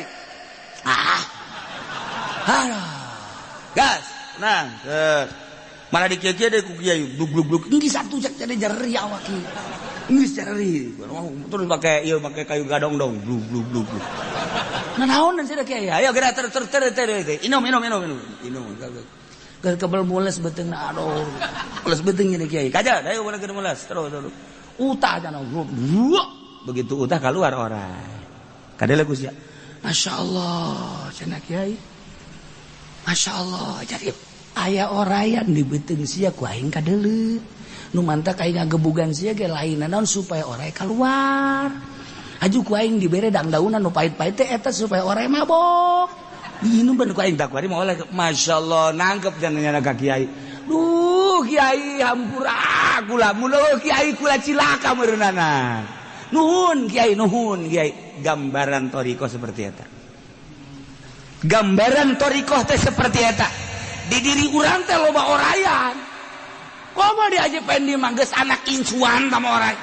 Ah. Aduh. Gas. Nah, malah dikieu-kieu deui ku kiai, blug blug blug. Geus atuh cak kiai jeri awak ieu. Geus jeri. Terus make ieu make kayu gadong dong, blug blug blug. Nah, naon sia kiai? Ayo geura ter ter ter ter. Inum inum inum inum. Inum. Keur kebel mules beuteungna aduh. Mules beuteung ini kiai. Kaja, ayo mana keur mules. Terus terus. Utah jana. Begitu utah keluar orai. Kadele ku sia. Masya Allah, cenah kiai. Masya Allah, jadi aya orayan di beuteung sia ku aing kadeuleu. Nu mantak aing ngagebugan sia ge lain naon supaya orai keluar. Aju ku aing dibere dangdaunan nu pahit-pahit teh eta supaya orai mabok. Minum ben ku aing tak kuari mau oleh. Masya Allah, nangkep jangan ka kiai. Duh, kiai hampura kula mulo kiai kula cilaka meureunana. Nuhun kiai, nuhun kiai. Gambaran thoriqoh seperti eta. Gambaran thoriqoh teh seperti eta. Di diri urang teh loba orayan. Komo di Haji Pendi mah geus anak incuan sama orai.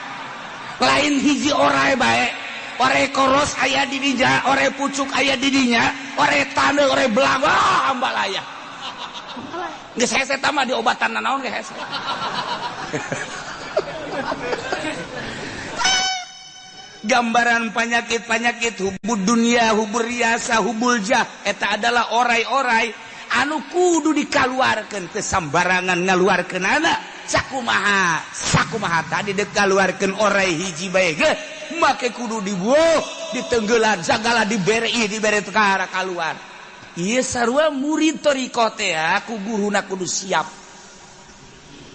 Lain hiji orai bae. Orai koros aya di dinya, orai pucuk aya di dinya, orai taneuh, orai belang, wah ambalaya. Geus hese tah mah diobatan nanaon ge hese. Gambaran penyakit-penyakit hubud dunia, hubur riasa, hubul jah, eta adalah orai-orai anu kudu dikaluarkeun teu sambarangan ngaluarkeun anak. Sakumaha, sakumaha tadi dek kaluarkeun orai hiji bae ge, make kudu dibuh, ditenggelan sagala dibere ieu dibere teu ka kaluar. Ieu sarua murid thoriqoh teh ku guruna kudu siap.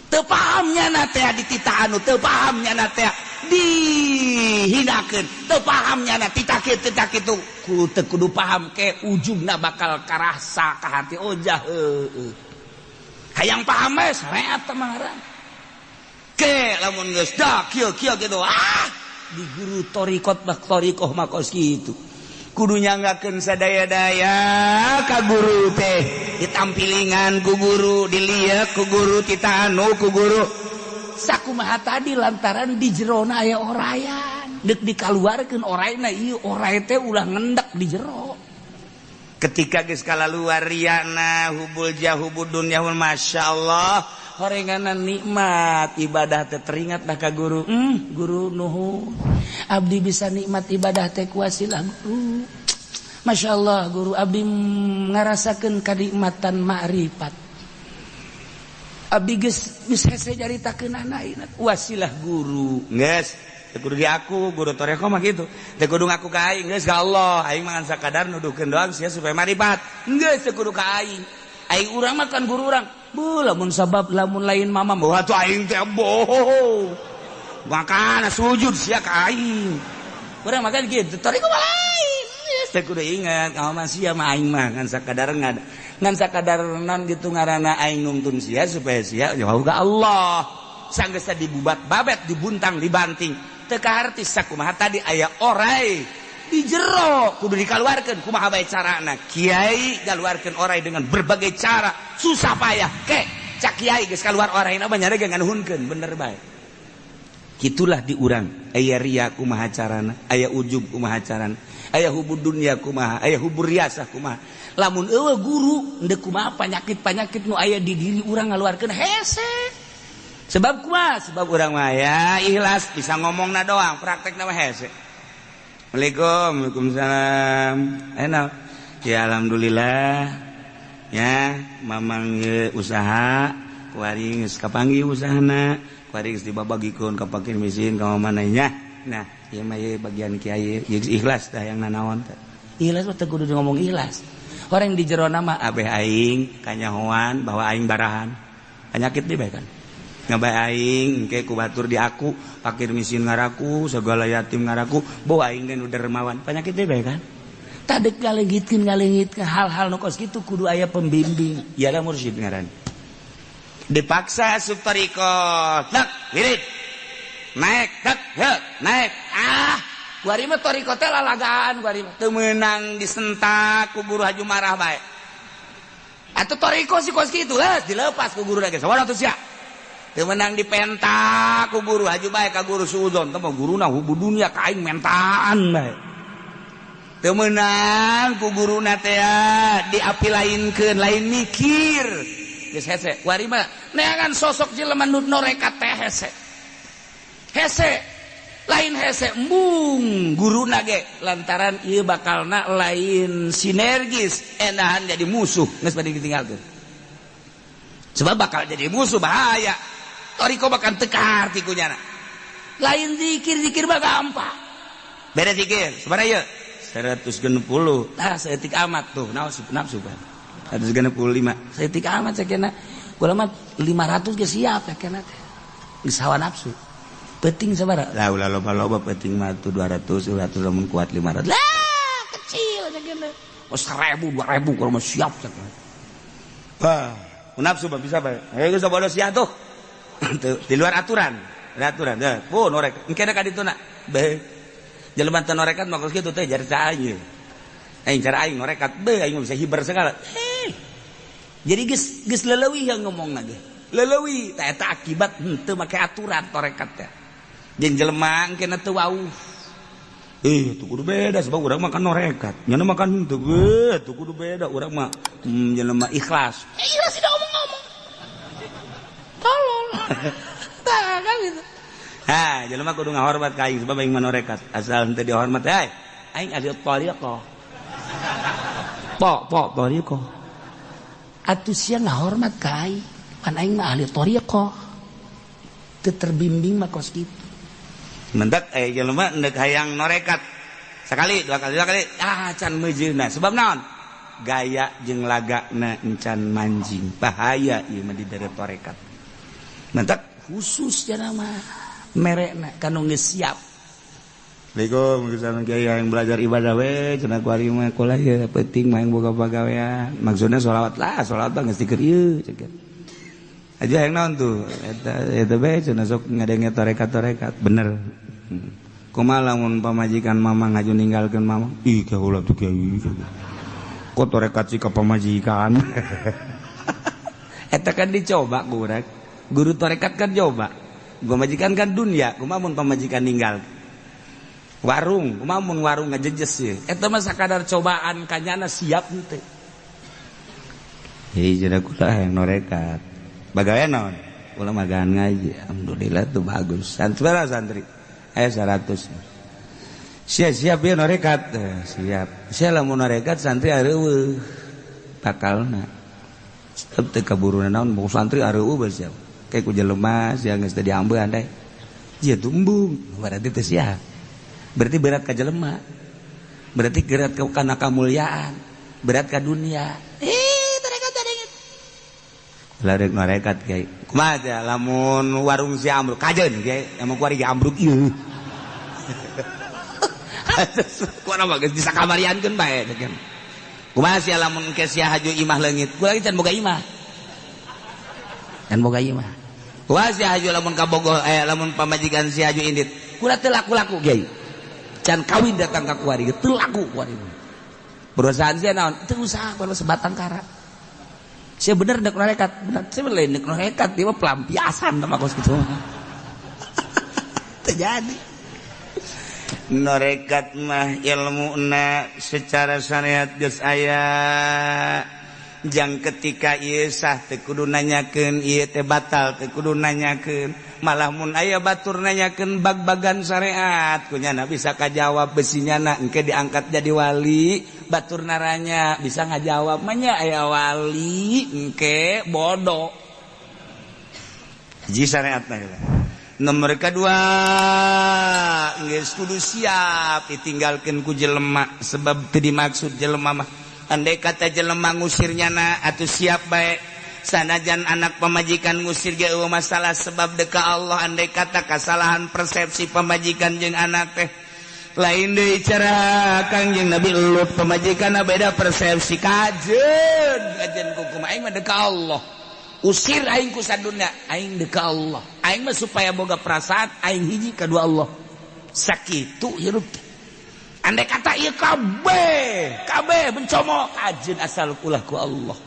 Teu paham nyana teh dititah anu, teu paham nyana teh dihinakeun, teu paham nyana titah kieu titah kitu, kudu teu kudu paham ke ujungna bakal karasa ka hati oh jah heueuh. Hayang paham bae sareat teh mah ngaran. Ke lamun geus dah kieu kieu kitu ah di guru thoriqot bak thoriqoh mah kos kitu. Kudu nyanggakeun sadaya-daya ka guru teh, ditampilingan ku guru, diliek ku guru, tita anu ku guru. Sakumaha tadi lantaran di jerona aya orayan, deuk dikaluarkeun orayna ieu oray teh ulah ngendak di jero. Ketika geus kalaluar riana hubul jah hubud dunya masya Allah, horenganan nikmat ibadah teh teringat dah ka guru. Guru nuhun. Abdi bisa nikmat ibadah teh kuasilah guru. Masya Allah guru abdi ngarasakeun kanikmatan ma'rifat. Abdi geus geus hese caritakeun anak wasilah guru. Geus teu kudu diaku guru thoriqoh mah kitu. Teu kudu ngaku ka aing geus ka Allah. Aing mah ngan sakadar nuduhkeun doang sia supaya marifat. Geus teu kudu ka aing. Aing urang mah kan guru urang. Bu lamun sabab lamun lain mama mah atuh aing teh bohong. Makana sujud sia ka aing. Urang mah kan kitu, thoriqoh mah lain. Geus teu kudu ingat ka mah sia mah aing mah ngan sakadar ngan sakadar non gitu ngaranna aing nungtun sia supaya sia jauh ka Allah. Sanggeus dibubat babet dibuntang dibanting. Teu kaharti sakumaha tadi aya orai di jero kudu dikaluarkeun kumaha bae carana. Kiai ngaluarkeun orai dengan berbagai cara susah payah ke cak kiai geus kaluar oraina mah nyare ge nganuhunkeun bener bae. Kitulah di urang aya riya kumaha carana, aya ujub kumaha carana, aya hubud dunya kumaha, aya hubur riasah kumaha. Lamun eueuh guru endek kumaha penyakit-penyakit nu aya di diri urang ngaluarkeun hese. Sebab kumaha? Sebab urang mah ya ikhlas bisa ngomongna doang, praktekna mah hese. Assalamualaikum, waalaikumsalam. Enak. Ya alhamdulillah. Ya, mamang usaha kuari geus kapanggih usahana, kuari geus dibabagikeun ka fakir miskin ka mamana nya. Nah, ieu mah ieu bagian kiai, geus ikhlas tah yang nanaon teh. Ikhlas mah teu kudu ngomong ikhlas. Orang di jero nama abeh aing kanyahoan bahwa aing barahan. Penyakit deui bae kan. Ngabae aing engke ku batur di aku, fakir miskin ngaraku, segala yatim ngaraku, bawa aing teh nu dermawan. Penyakit deui bae kan. Tadek ngalengitkeun hal-hal nu kos kitu kudu aya pembimbing. Iyalah mursyid ngaran. Dipaksa asup thoriqoh, tak wirid. Naik, tak, he, naik. Ah, Kuari mah thoriqoh teh lalagaan kuari mah. Teu meunang disentak ku guru haju marah bae. Atuh thoriqoh si kos kitu lah dilepas ku guru lagi. Sabar atuh sia. Teu meunang dipentak ku guru haju bae ka guru suudzon. Teh mah guruna hubu dunya ka aing mentaan bae. Teu meunang ku guruna teh diapi lainkeun, lain mikir. Geus hese. Kuari mah neangan sosok jelema nu norekat teh hese. Hese lain hese embung guruna ge lantaran ieu bakalna lain sinergis endahan jadi musuh geus bade ditinggalkeun. Sebab bakal jadi musuh bahaya. Thoriqoh bakal teu kaharti ku nyana. Lain zikir-zikir mah gampang. Beda zikir, sabaraha ieu? 160. Tah saeutik amat tuh, naon nafsu kan. 165. Saeutik amat sakena. Kula mah 500 ge siap sakena teh. Geus hawa nafsu. Penting sabaraha? Lah ulah loba-loba penting mah tuh 200, 200 lamun kuat 500. Lah kecil sakena. Oh 1000, 2000 kalau mah siap sakena. Bah, nafsu mah bisa bae. Heuh geus bodoh sia tuh. Di luar aturan. Di aturan. Deh, oh norek. Engke ka dituna. Beuh. Jelema teu norekat mah kos kitu teh jar aing. Aing cara aing norekat, beuh aing mah bisa hiber segala. Eh. Jadi geus geus leleuwih yang ngomongna ge. Leleuwih tah eta akibat henteu make aturan torekat teh. Jeung jelema engke teu wauh. Eh, tuh kudu beda sebab urang mah kan norekat. Nyana makan henteu, beuh, tuh kudu beda urang mah jelema ikhlas. Eh, ikhlas tidak ngomong-ngomong. Tolol. Tah kan gitu. Ha, jelema kudu ngahormat ka aing sebab aing mah norekat. Asal henteu dihormat, hei, aing ahli thariqah. Po, po, thariqah. Atuh sia ngahormat ka aing, pan aing mah ahli thariqah. Teu terbimbing mah kos kitu. Mendak jelema endek hayang norekat. Sekali, dua kali, dua kali, ah can meujeuna. Sebab naon? Gaya jeung lagana encan manjing. Bahaya ieu mah di dere torekat. Mendak khusus jana mah merekna kanu geus siap. Assalamualaikum kiai yang belajar ibadah we cenah ku ari mah kula ieu penting mah yang boga pagawean. Maksudna sholawat lah, sholawat mah geus dikeun ieu ceuk. Aja yang naon tuh eta eta bae cenah sok ngadenge tarekat-tarekat bener. Kumaha lamun pamajikan mamang ngaju ninggalkeun mamang? Ih kaula tuh kiai. Kok tarekat sih ka pamajikan? Eta kan dicoba ku urang. Guru tarekat kan coba. Pamajikan kan dunia, kumaha mun pamajikan ninggal? Warung, kumaha mun warung ngajejes ieu. Eta mah sakadar cobaan kanyana siap henteu. Hei cenah kula hayang norekat. Bagawean naon? Kula magaan ngaji. Alhamdulillah tuh bagus. Santri lah santri. 100. Siap siap ya norekat. Siap. Sia lamun norekat santri areueuh. Bakalna. Tetep teu kaburuna naon mau santri areueuh bae siap. Kayak ku jelema sia geus teu diambean teh. Ieu tumbung, berarti teu siap. Berarti berat ka jelema. Berarti berat ka kana kamuliaan, berat ka dunia. Tarekat tarekat. Larek norekat kiai. Kumaha teh lamun warung si ambruk kajeun kiai, emang kuari ge ambruk ieu. Kuana mah geus disakamariankeun bae ceuk. Kumaha sia lamun ke sia haju imah leungit, kula ge can boga imah. Can boga imah. Kumaha sia haju lamun kabogoh lamun pamajikan sia haju indit, kula teu laku-laku kiai. Can kawin datang ka kuari ge teu laku kuari. Perusahaan sia naon? Teu usaha kuari sebatang kara. Sia bener dek norekat, bener sia lain dek norekat, dia mah pelampiasan sama kos kitu. Terjadi. Norekat mah ilmuna secara syariat geus aya. Jang ketika ieu sah teu kudu nanyakeun, ieu teh batal teu kudu nanyakeun. Malah mun aya batur nanyakeun bag-bagan syariat, kunyana bisa kajawab besinyana engke diangkat jadi wali, batur naranya bisa ngajawab mah nya aya wali engke bodoh. Hiji syariatna heula. Nomor kedua geus kudu siap ditinggalkeun ku jelema sebab teu dimaksud jelema mah. Andai kata jelema ngusir nyana atuh siap bae. Sanajan anak pamajikan ngusir ge eueuh masalah sebab deka Allah. Andai kata kasalahan persepsi pamajikan jeung anak teh lain deui cara Kangjeng Nabi Lut pamajikanna beda persepsi kajeun kajeun kumaha aing mah deka Allah. Usir aing ku sadunya aing deka Allah. Aing mah supaya boga perasaan aing hiji kadua Allah. Sakitu hirup teh. Andai kata ieu kabeh kabeh bencomo kajeun asal ulah ku Allah.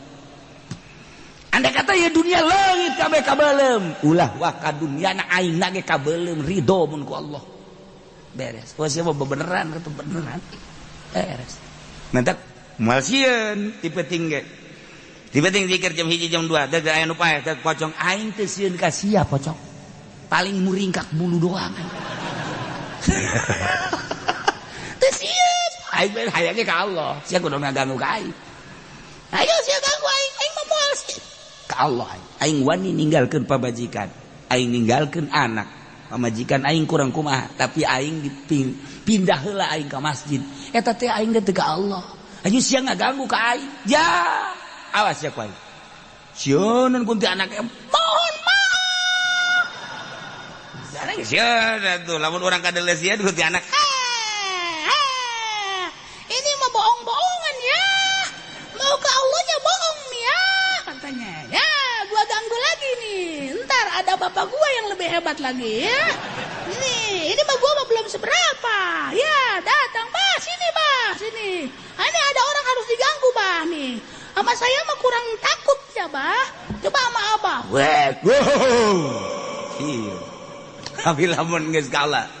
Andai kata ieu dunia leungit kabeh kabelem ulah wah ka dunyana aing ge kabelem ridho mun ku Allah. Beres. Wah sia beneran atau beneran. Beres. Mantak moal sieun tipe tinggi. Tipe tinggi zikir jam 1 jam 2 deuk aya nu paeh deuk pocong aing teu sieun ka sia pocong. Paling muringkak bulu doang. Teu sieun. Aing mah hayangnya ka Allah. Sia kudu ngaganggu ka aing. Ayo sia ganggu aing, aing mah moal sieun. Ka Allah aing. Aing wani ninggalkeun pamajikan, aing ninggalkeun anak. Pamajikan aing kurang kumaha, tapi aing dipindah heula aing ka masjid. Eta teh aing teh ka Allah. Ayo sia ngaganggu ka aing. Ya, awas ya ku aing. Sieun kunti anak mohon maaf. Jarang sieun atuh lamun urang kadeuleus sieun kunti anak. Ini mah bohong-bohongan ya. Mau ke Allahnya bohong nih ya katanya. Ya, gua ganggu lagi nih. Ntar ada bapak gua yang lebih hebat lagi ya. Ini mah gua mah belum seberapa. Ya, datang bah sini bah sini. Ini ada orang harus diganggu bah nih. Sama saya mah kurang takut ya bah. Coba sama abah. Weh, wow. Iya. Tapi lamun geus kalah.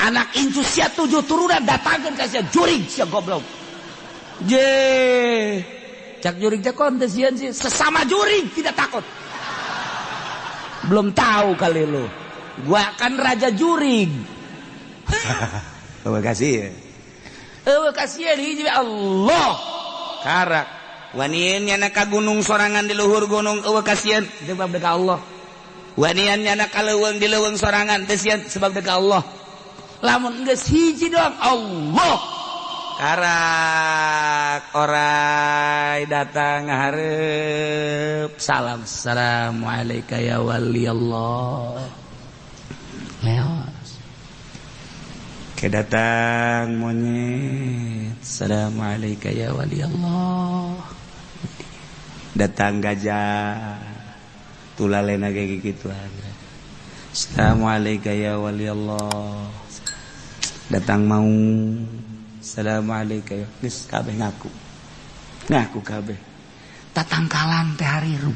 Anak incu sia 7 turunan datangkeun ka sia jurig sia goblok. Je. Cak jurig teh kon teh sieun sih sesama jurig tidak takut. Belum tahu kali lu. Gua kan raja jurig. Terima kasih. Eueuh kasihan hiji Allah. Karak wanian nyana ka gunung sorangan di luhur gunung eueuh kasihan sebab deuk Allah. Wanian nyana ka leuweung di leuweung sorangan teu sieun sebab deuk Allah. Lamun geus hiji doang Allah. Karak orai datang hareup salam assalamualaikum ya wali Allah. Leos. Ke datang monyet assalamualaikum ya wali Allah. Datang gajah tulalena kayak gituan. Assalamualaikum ya wali Allah. Datang mau assalamualaikum ya geus kabeh ngaku. Ngaku kabeh. Tatangkalan teh harirup.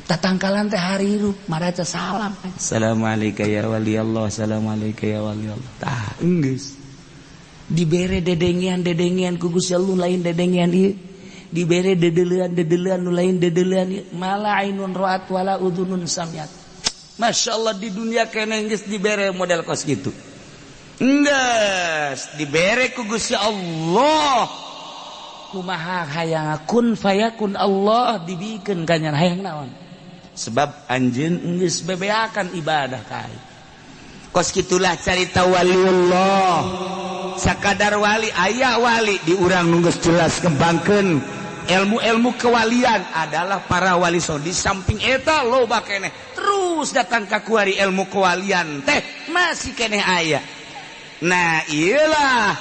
Tatangkalan teh harirup maraca salam. Assalamualaikum ya wali Allah, assalamualaikum ya wali Allah. Tah geus. Dibere dedengean-dedengean ku Gusti Allah lain dedengean ieu. Dibere dedelean-dedelean nu lain dedelean ieu. Mala ainun ra'at wala udhunun samiat. Masya Allah di dunia keneh geus dibere model kos kitu. Enggeus dibere ku Gusti Allah. Kumaha hayang kun fayakun Allah dibikeun ka nya hayang naon? Sebab anjeun geus bebeakan ibadah ka aing. Kos kitulah carita waliullah. Sakadar wali aya wali di urang nu geus jelas kembangkeun ilmu-ilmu kewalian adalah para wali so di samping eta loba keneh terus datang ka kuari ilmu kewalian teh masih keneh aya. Nah iyalah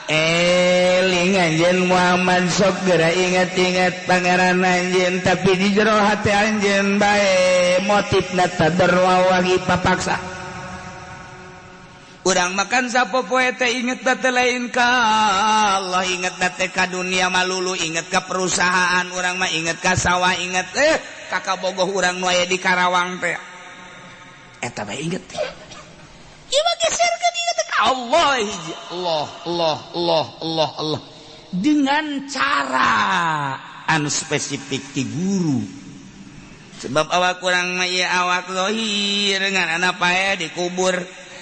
eling anjeun Muhammad sok geura ingat-ingat pangeran anjeun tapi di jero hati anjeun bae motifna tadarwa wangi papaksa. Urang makan sapopoe teh inget teh lain ka Allah, inget teh ka dunia malulu, inget ka perusahaan urang mah, inget ka sawah, inget ka kabogoh urang nu aya di Karawang teh. Eta bae inget teh. Ieu mah geserkeun inget ka Allah hiji. Allah Allah Allah Allah Allah. Dengan cara anu spesifik ti guru. Sebab awak urang mah ieu awak zahir ngan anak pae dikubur.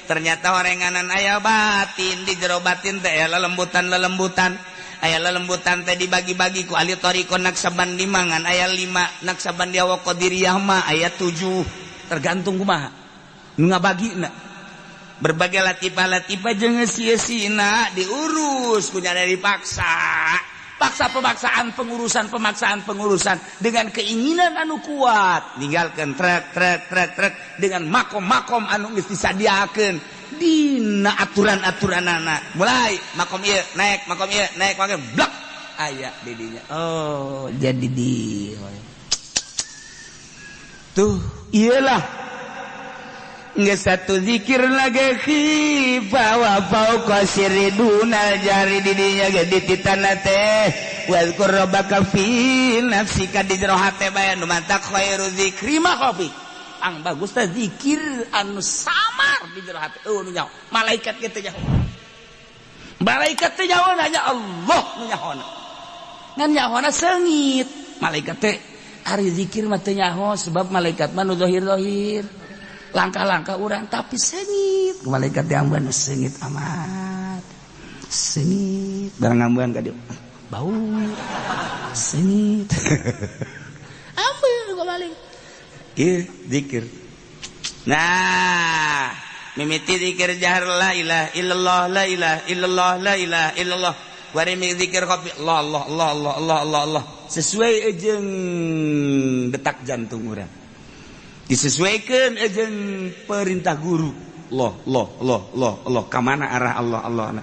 Ternyata orenganan aya batin di jero batin teh aya lelembutan-lelembutan. Aya lelembutan teh dibagi-bagi ku ahli thariqah Naksabandi mangan aya 5, Naksabandi wa Qadiriyah mah aya 7. Tergantung kumaha nu ngabagina. Berbagai latifah-latifah jeung sieusina diurus kunya dipaksa. Paksa pemaksaan pengurusan pemaksaan pengurusan dengan keinginan anu kuat ninggalkeun trek trek trek trek dengan makom-makom anu geus disadiakeun dina aturan-aturanana mulai makom ieu naik makom ieu naik makom blak aya di dinya. Oh jadi di tuh iyalah Geus satu zikir lagi khifa wa fauqa sirri dunal jari di dinya ge dititana teh wazkur rabbaka fi nafsika di jero hate bae nu mantak khairu zikri ma khafi. Ang bagus teh zikir anu samar di jero hate. Eueuh nu nyaho malaikat ge teu nyaho. Malaikat teh nyaho hanya Allah nu nyahona. Ngan nyahona seungit. Malaikat teh ari zikir mah teu nyaho sebab malaikat mah nu zahir-zahir. Langkah-langkah orang tapi sengit malaikat diamban sengit amat sengit barang ngambuan ka dieu bau sengit ambeun gua balik ieu zikir. Nah mimiti zikir jahar la ilaha illallah la ilaha illallah la ilaha illallah bari zikir kopi Allah Allah Allah Allah Allah Allah Allah sesuai jeung detak jantung urang disesuaikan jeung perintah guru. Allah Allah Allah Allah Allah kamana arah Allah Allah.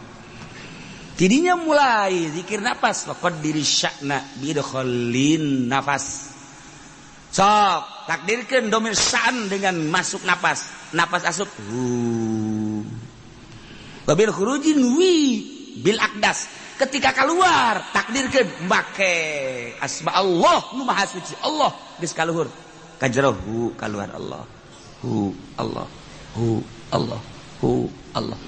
Tidinya mulai zikir nafas laqad diri sya'na bidkhalin nafas. Sok takdirkeun domir sa'an dengan masuk nafas. Nafas asup hu. Wabil khurujin wi bil aqdas. Ketika keluar takdirkeun make asma Allah nu maha suci Allah geus kaluhur. Kajero hu kaluar Allah hu Allah hu Allah hu Allah.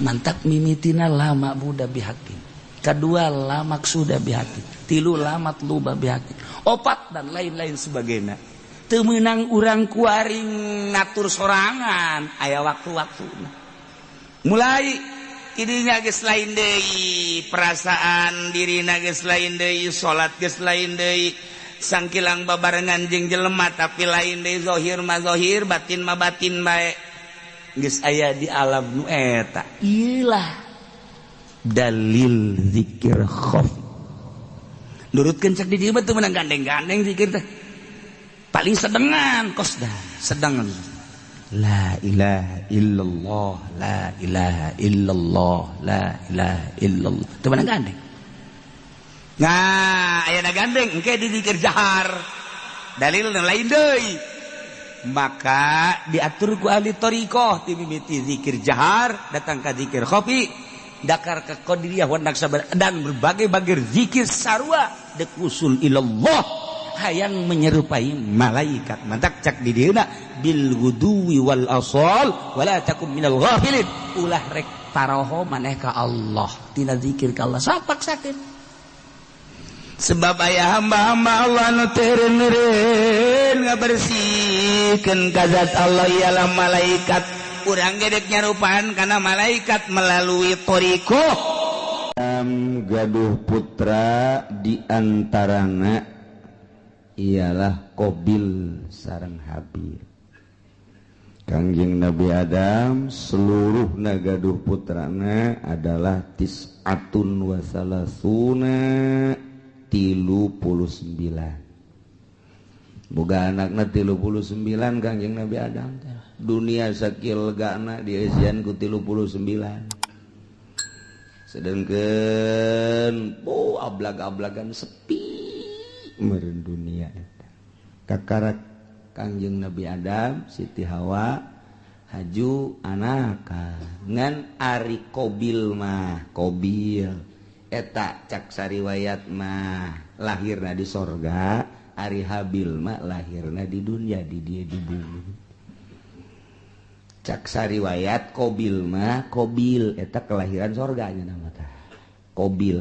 Mantap mimitina lama buda bihakin, kedua la maksuda bihakin, tilu la matluba bihakin, opat dan lain-lain sebagainya. Teu meunang urang kuaring ngatur sorangan aya waktu-waktuna. Mulai dirinya geus lain deui, perasaan dirina geus lain deui, salat geus lain deui. Sangkilang babarengan jeung jelema tapi lain deui zahir mah zahir batin mah batin bae geus aya di alam nu eta. Ieulah dalil zikir khauf. Nurutkeun cek di dieu mah teu meunang gandeng-gandeng zikir teh. Paling sedengan kos dah, sedengan. La ilaha illallah, la ilaha illallah, la ilaha illallah. Teu meunang gandeng. Nah, ayana gandeng engke dizikir jahar. Dalil lain deui. Maka diatur ku ahli thariqah ti mimiti zikir jahar datang ka zikir khafi, dakar ka qadiriyah wa naqsyabandiyah dan berbagai-bagai zikir sarua dek usul ilallah hayang menyerupai malaikat. Mantak cak di dieuna bil ghuduwi wal asal wala takum minal ghafilin. Ulah rek taroho maneh ka Allah tina zikir ka Allah sok paksakeun. Sebab aya hamba-hamba Allah nu teu eureun ngabersihkeun ka zat Allah ialah malaikat. Urang ge dek nyarupaan kana malaikat melalui thariqah. Gaduh putra di antarana ialah Qabil sareng Habil. Kangjeng Nabi Adam seluruh gaduh putrana adalah tis'atun wa salasuna 39. Boga anakna 39 Kangjeng Nabi Adam. Dunia sakil gana dieusian ku 39. Sedangkan oh ablag-ablagan sepi meureun dunia eta. Kakarak Kangjeng Nabi Adam, Siti Hawa haju anaka ngan ari Qabil mah Qabil eta cak sariwayat mah lahirna di sorga, ari Habil mah lahirna di dunia di dia di bumi. Cak sariwayat Qabil mah Qabil eta kelahiran sorganya nama tah Qabil,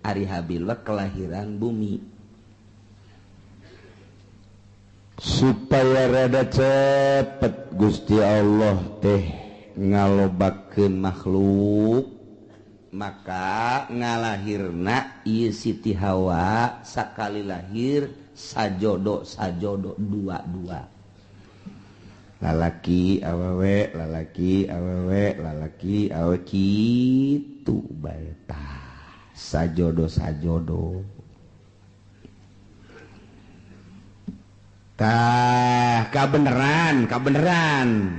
ari Habil mah kelahiran bumi. Supaya rada cepet Gusti Allah teh ngalobakeun makhluk, maka ngalahirna ieu Siti Hawa sakali lahir sajodo sajodo dua-dua, lalaki awewe lalaki awewe lalaki awewe kitu bae tah sajodo sajodo. Tah kabeneran kabeneran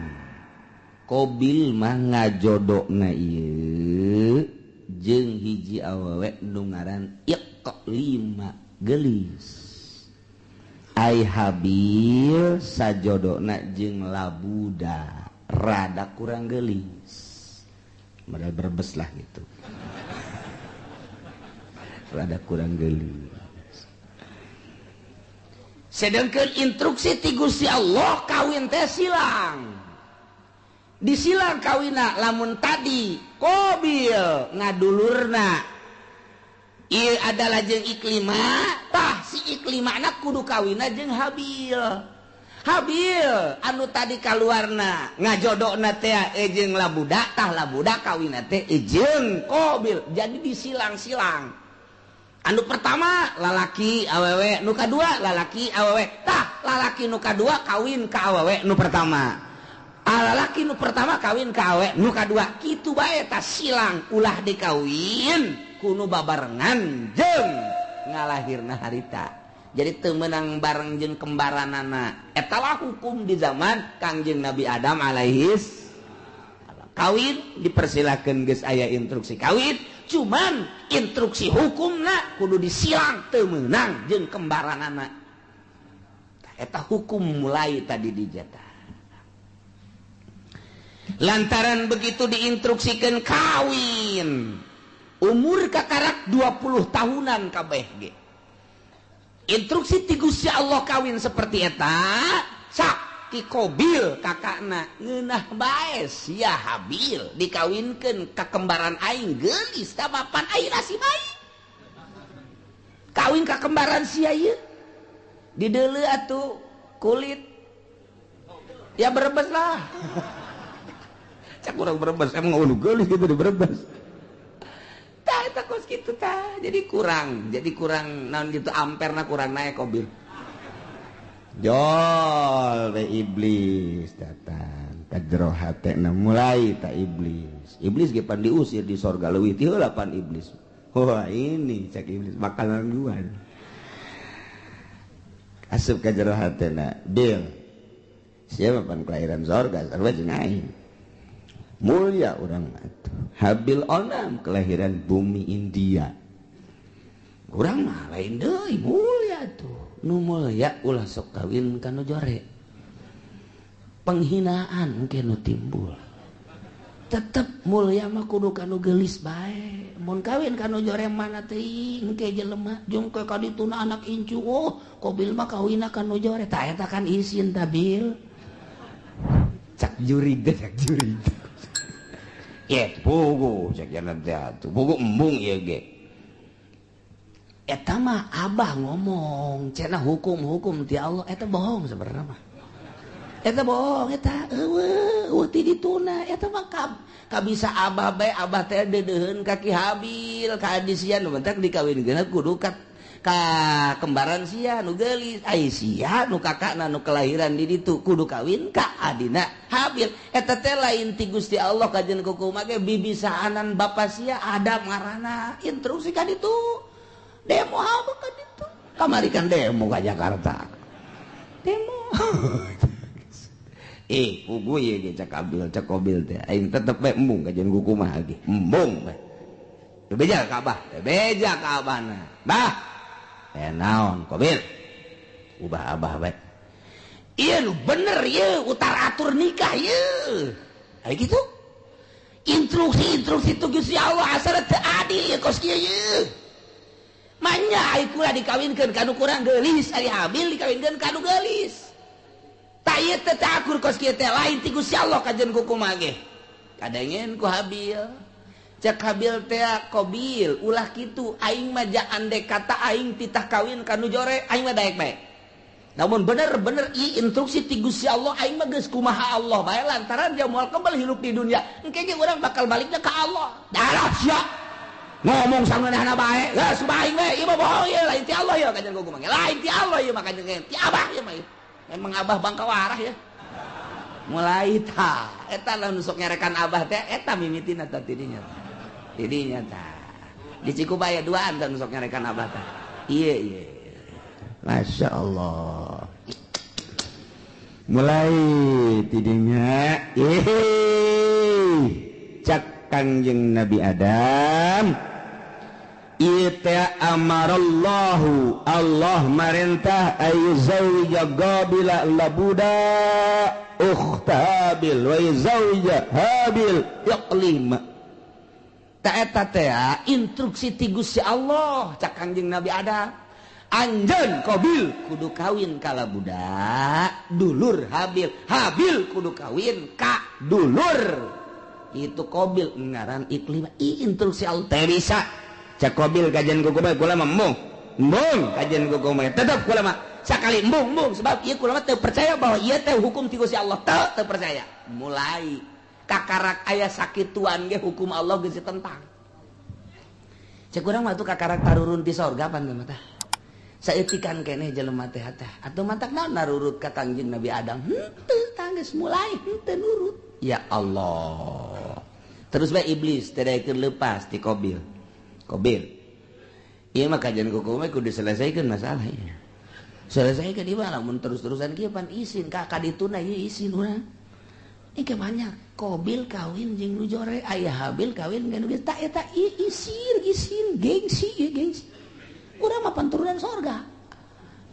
Qabil mah ngajodona ieu jeung hiji awewe nu ngaran Iqlima geulis. Ai Habil sajodona jeung Labuda rada kurang geulis. Modal Brebes lah gitu. Rada kurang geulis. Sedangkan instruksi ti Gusti Allah kawin teh silang. Disilang kawina lamun tadi Qabil ngadulurna ieu adalah jeung Iklima, tah si Iklimana kudu kawina jeung Habil. Habil anu tadi kaluarna ngajodokna teh jeung Labuda, tah Labuda kawina teh jeung Qabil. Jadi disilang-silang. Anu pertama lalaki awewe, nu kadua lalaki awewe. Tah lalaki nu kadua kawin ka awewe nu pertama. Lalaki nu pertama kawin ka awewe nu kadua. Kitu bae tah silang, ulah dikawin kuno babarengan jeung ngalahirna harita. Jadi teu meunang bareng jeung kembaranana. Eta lah hukum di zaman Kangjeng Nabi Adam alaihis. Kawin dipersilakeun geus aya instruksi kawin, cuman instruksi hukumna kudu disilang teu meunang jeung kembaranana. Eta hukum mulai tadi dijatah. Lantaran begitu diinstruksikan kawin, umur kakarak 20 tahunan kabeh ge. Instruksi ti Gusti Allah kawin seperti eta, sak ti Qabil kakakna ngeunah bae sia Habil dikawinkeun ka kembaran aing geulis tah mapan aing nasib aing. Kawin ka kembaran sia ieu. Dideuleu atuh kulit. Ya Brebes lah. Cak urang Brebes emang ulu geulis gitu di Brebes. Tah eta kos kitu tah. Jadi kurang naon gitu amperna kurang naik Qabil. Jol we iblis datang ka jero hatena mulai ta iblis. Iblis ge pan diusir di sorga leuwih ti heula pan iblis. Wah ini cek iblis makanan gua. Asup ka jero hatena, Bil. Siapa pan kelahiran sorga sarua jeung aing. Mulia urang atuh. Habil onam kelahiran bumi India. Urang mah lain deui mulia tuh. Nu mulia ulah sok kawin ka nu jore. Penghinaan engke nu timbul. Tetep mulia mah kudu ka nu geulis bae. Mun kawin ka nu jore mana teuing engke jelema jeung ke ka dituna anak incu. Oh, Qabil mah kawinna ka nu jore. Tah eta kan isin tabil. Cak jurig teh cak jurig. Ye pugu cak jalan teh atuh. Pugu embung ieu ge. Eta mah abah ngomong cenah hukum-hukum ti Allah eta bohong sebenarnya mah. Eta bohong eta eueuh ti dituna eta mah kabisa abah bae abah teh deudeuheun ka Ki Habil ka adi sia nu bentak dikawinkeun kudu ka kembaran sia nu geulis ai sia nu kakakna nu kelahiran di ditu kudu kawin ka adina Habil. Eta teh lain ti Gusti Allah kajen kukumaha ge bibisaanan bapa sia Adam ngaranna instruksi ka ditu. Demo apa kan itu? Kamari kan demo ke Jakarta. Demo. Pugu ieu ge cak Abil, cak Qabil teh. Aing tetep bae embung kajian kukumaha ge. Embung bae. Teu beja ka Abah, teu beja ka Abahna. Bah. Teh naon Qabil? Ubah Abah bae. Ieu nu bener ieu utar atur nikah ieu. Aya kitu? Instruksi-instruksi tu Gusti Allah asal teu adil ieu kos kieu ieu. Manya ai kula dikawinkeun ka nu kurang geulis, ari Habil dikawinkeun ka nu geulis. Tah ieu teh teu akur kos kieu teh lain ti Gusti Allah kajen kukumaha ge. Kadengen ku Habil. Cek Habil teh Qabil ulah kitu aing mah ja andek kata aing titah kawin ka nu jore aing mah daek bae. Namun bener-bener ieu instruksi ti Gusti Allah aing mah geus kumaha Allah bae lantaran dia moal kebel hirup di dunia. Engke ge urang bakal balikna ka Allah. Darah sia. Ngomong sangeunahna bae, geus aing we, ieu mah bohong ieu lain ti Allah ieu kajen kumaha. Lain ti Allah ieu mah kajen ti Abah ieu mah. Emang Abah bangka warah ya. Mulai tah eta lah nu sok nyarekan Abah teh eta mimitina tah tidinya. Tidinya tah. Di Cikubaya duaan tah nu sok nyarekan Abah tah. Ieu ieu. Masya Allah. Mulai tidinya cak Kangjeng Nabi Adam. Ieu teh amarallahu Allah marentah ayu zawija Qabila labuda ukhta Habil wa zawija Habil Iqlima. Ta eta teh instruksi ti Gusti Allah cak Kangjeng Nabi Adam. Anjeun Qabil kudu kawin ka labuda dulur Habil, Habil kudu kawin ka dulur itu Qabil ngaran Iqlima. Instruksi Allah teh bisa. Cak Qabil kajian kuku mah kula mah embung. Embung kajian kuku mah tetep kula mah sakali embung embung sebab ieu kula mah teu percaya bahwa ieu teh hukum ti Gusti Allah, teu percaya. Mulai kakarak aya sakituan ge hukum Allah geus ditentang. Cek urang mah tuh kakarak tarurun ti sorga pan mah tah. Saeutikan keneh jelema teh tah. Atuh matak naon narurut ka Kangjeng Nabi Adam? Henteu tah geus mulai henteu nurut. Ya Allah. Terus bae iblis teh daekeun leupas ti Qabil. Qabil. Ieu mah kajian kuku mah kudu diselesaikan masalah ieu. Selesaikan ieu mah lamun terus-terusan kieu pan isin ka kadituna ieu isin urang. Ieu banyak Qabil kawin jeung nu jore, aya Habil kawin jeung nu geus ta eta ieu isin isin gengsi ieu gengsi. Urang mah panturunan sorga.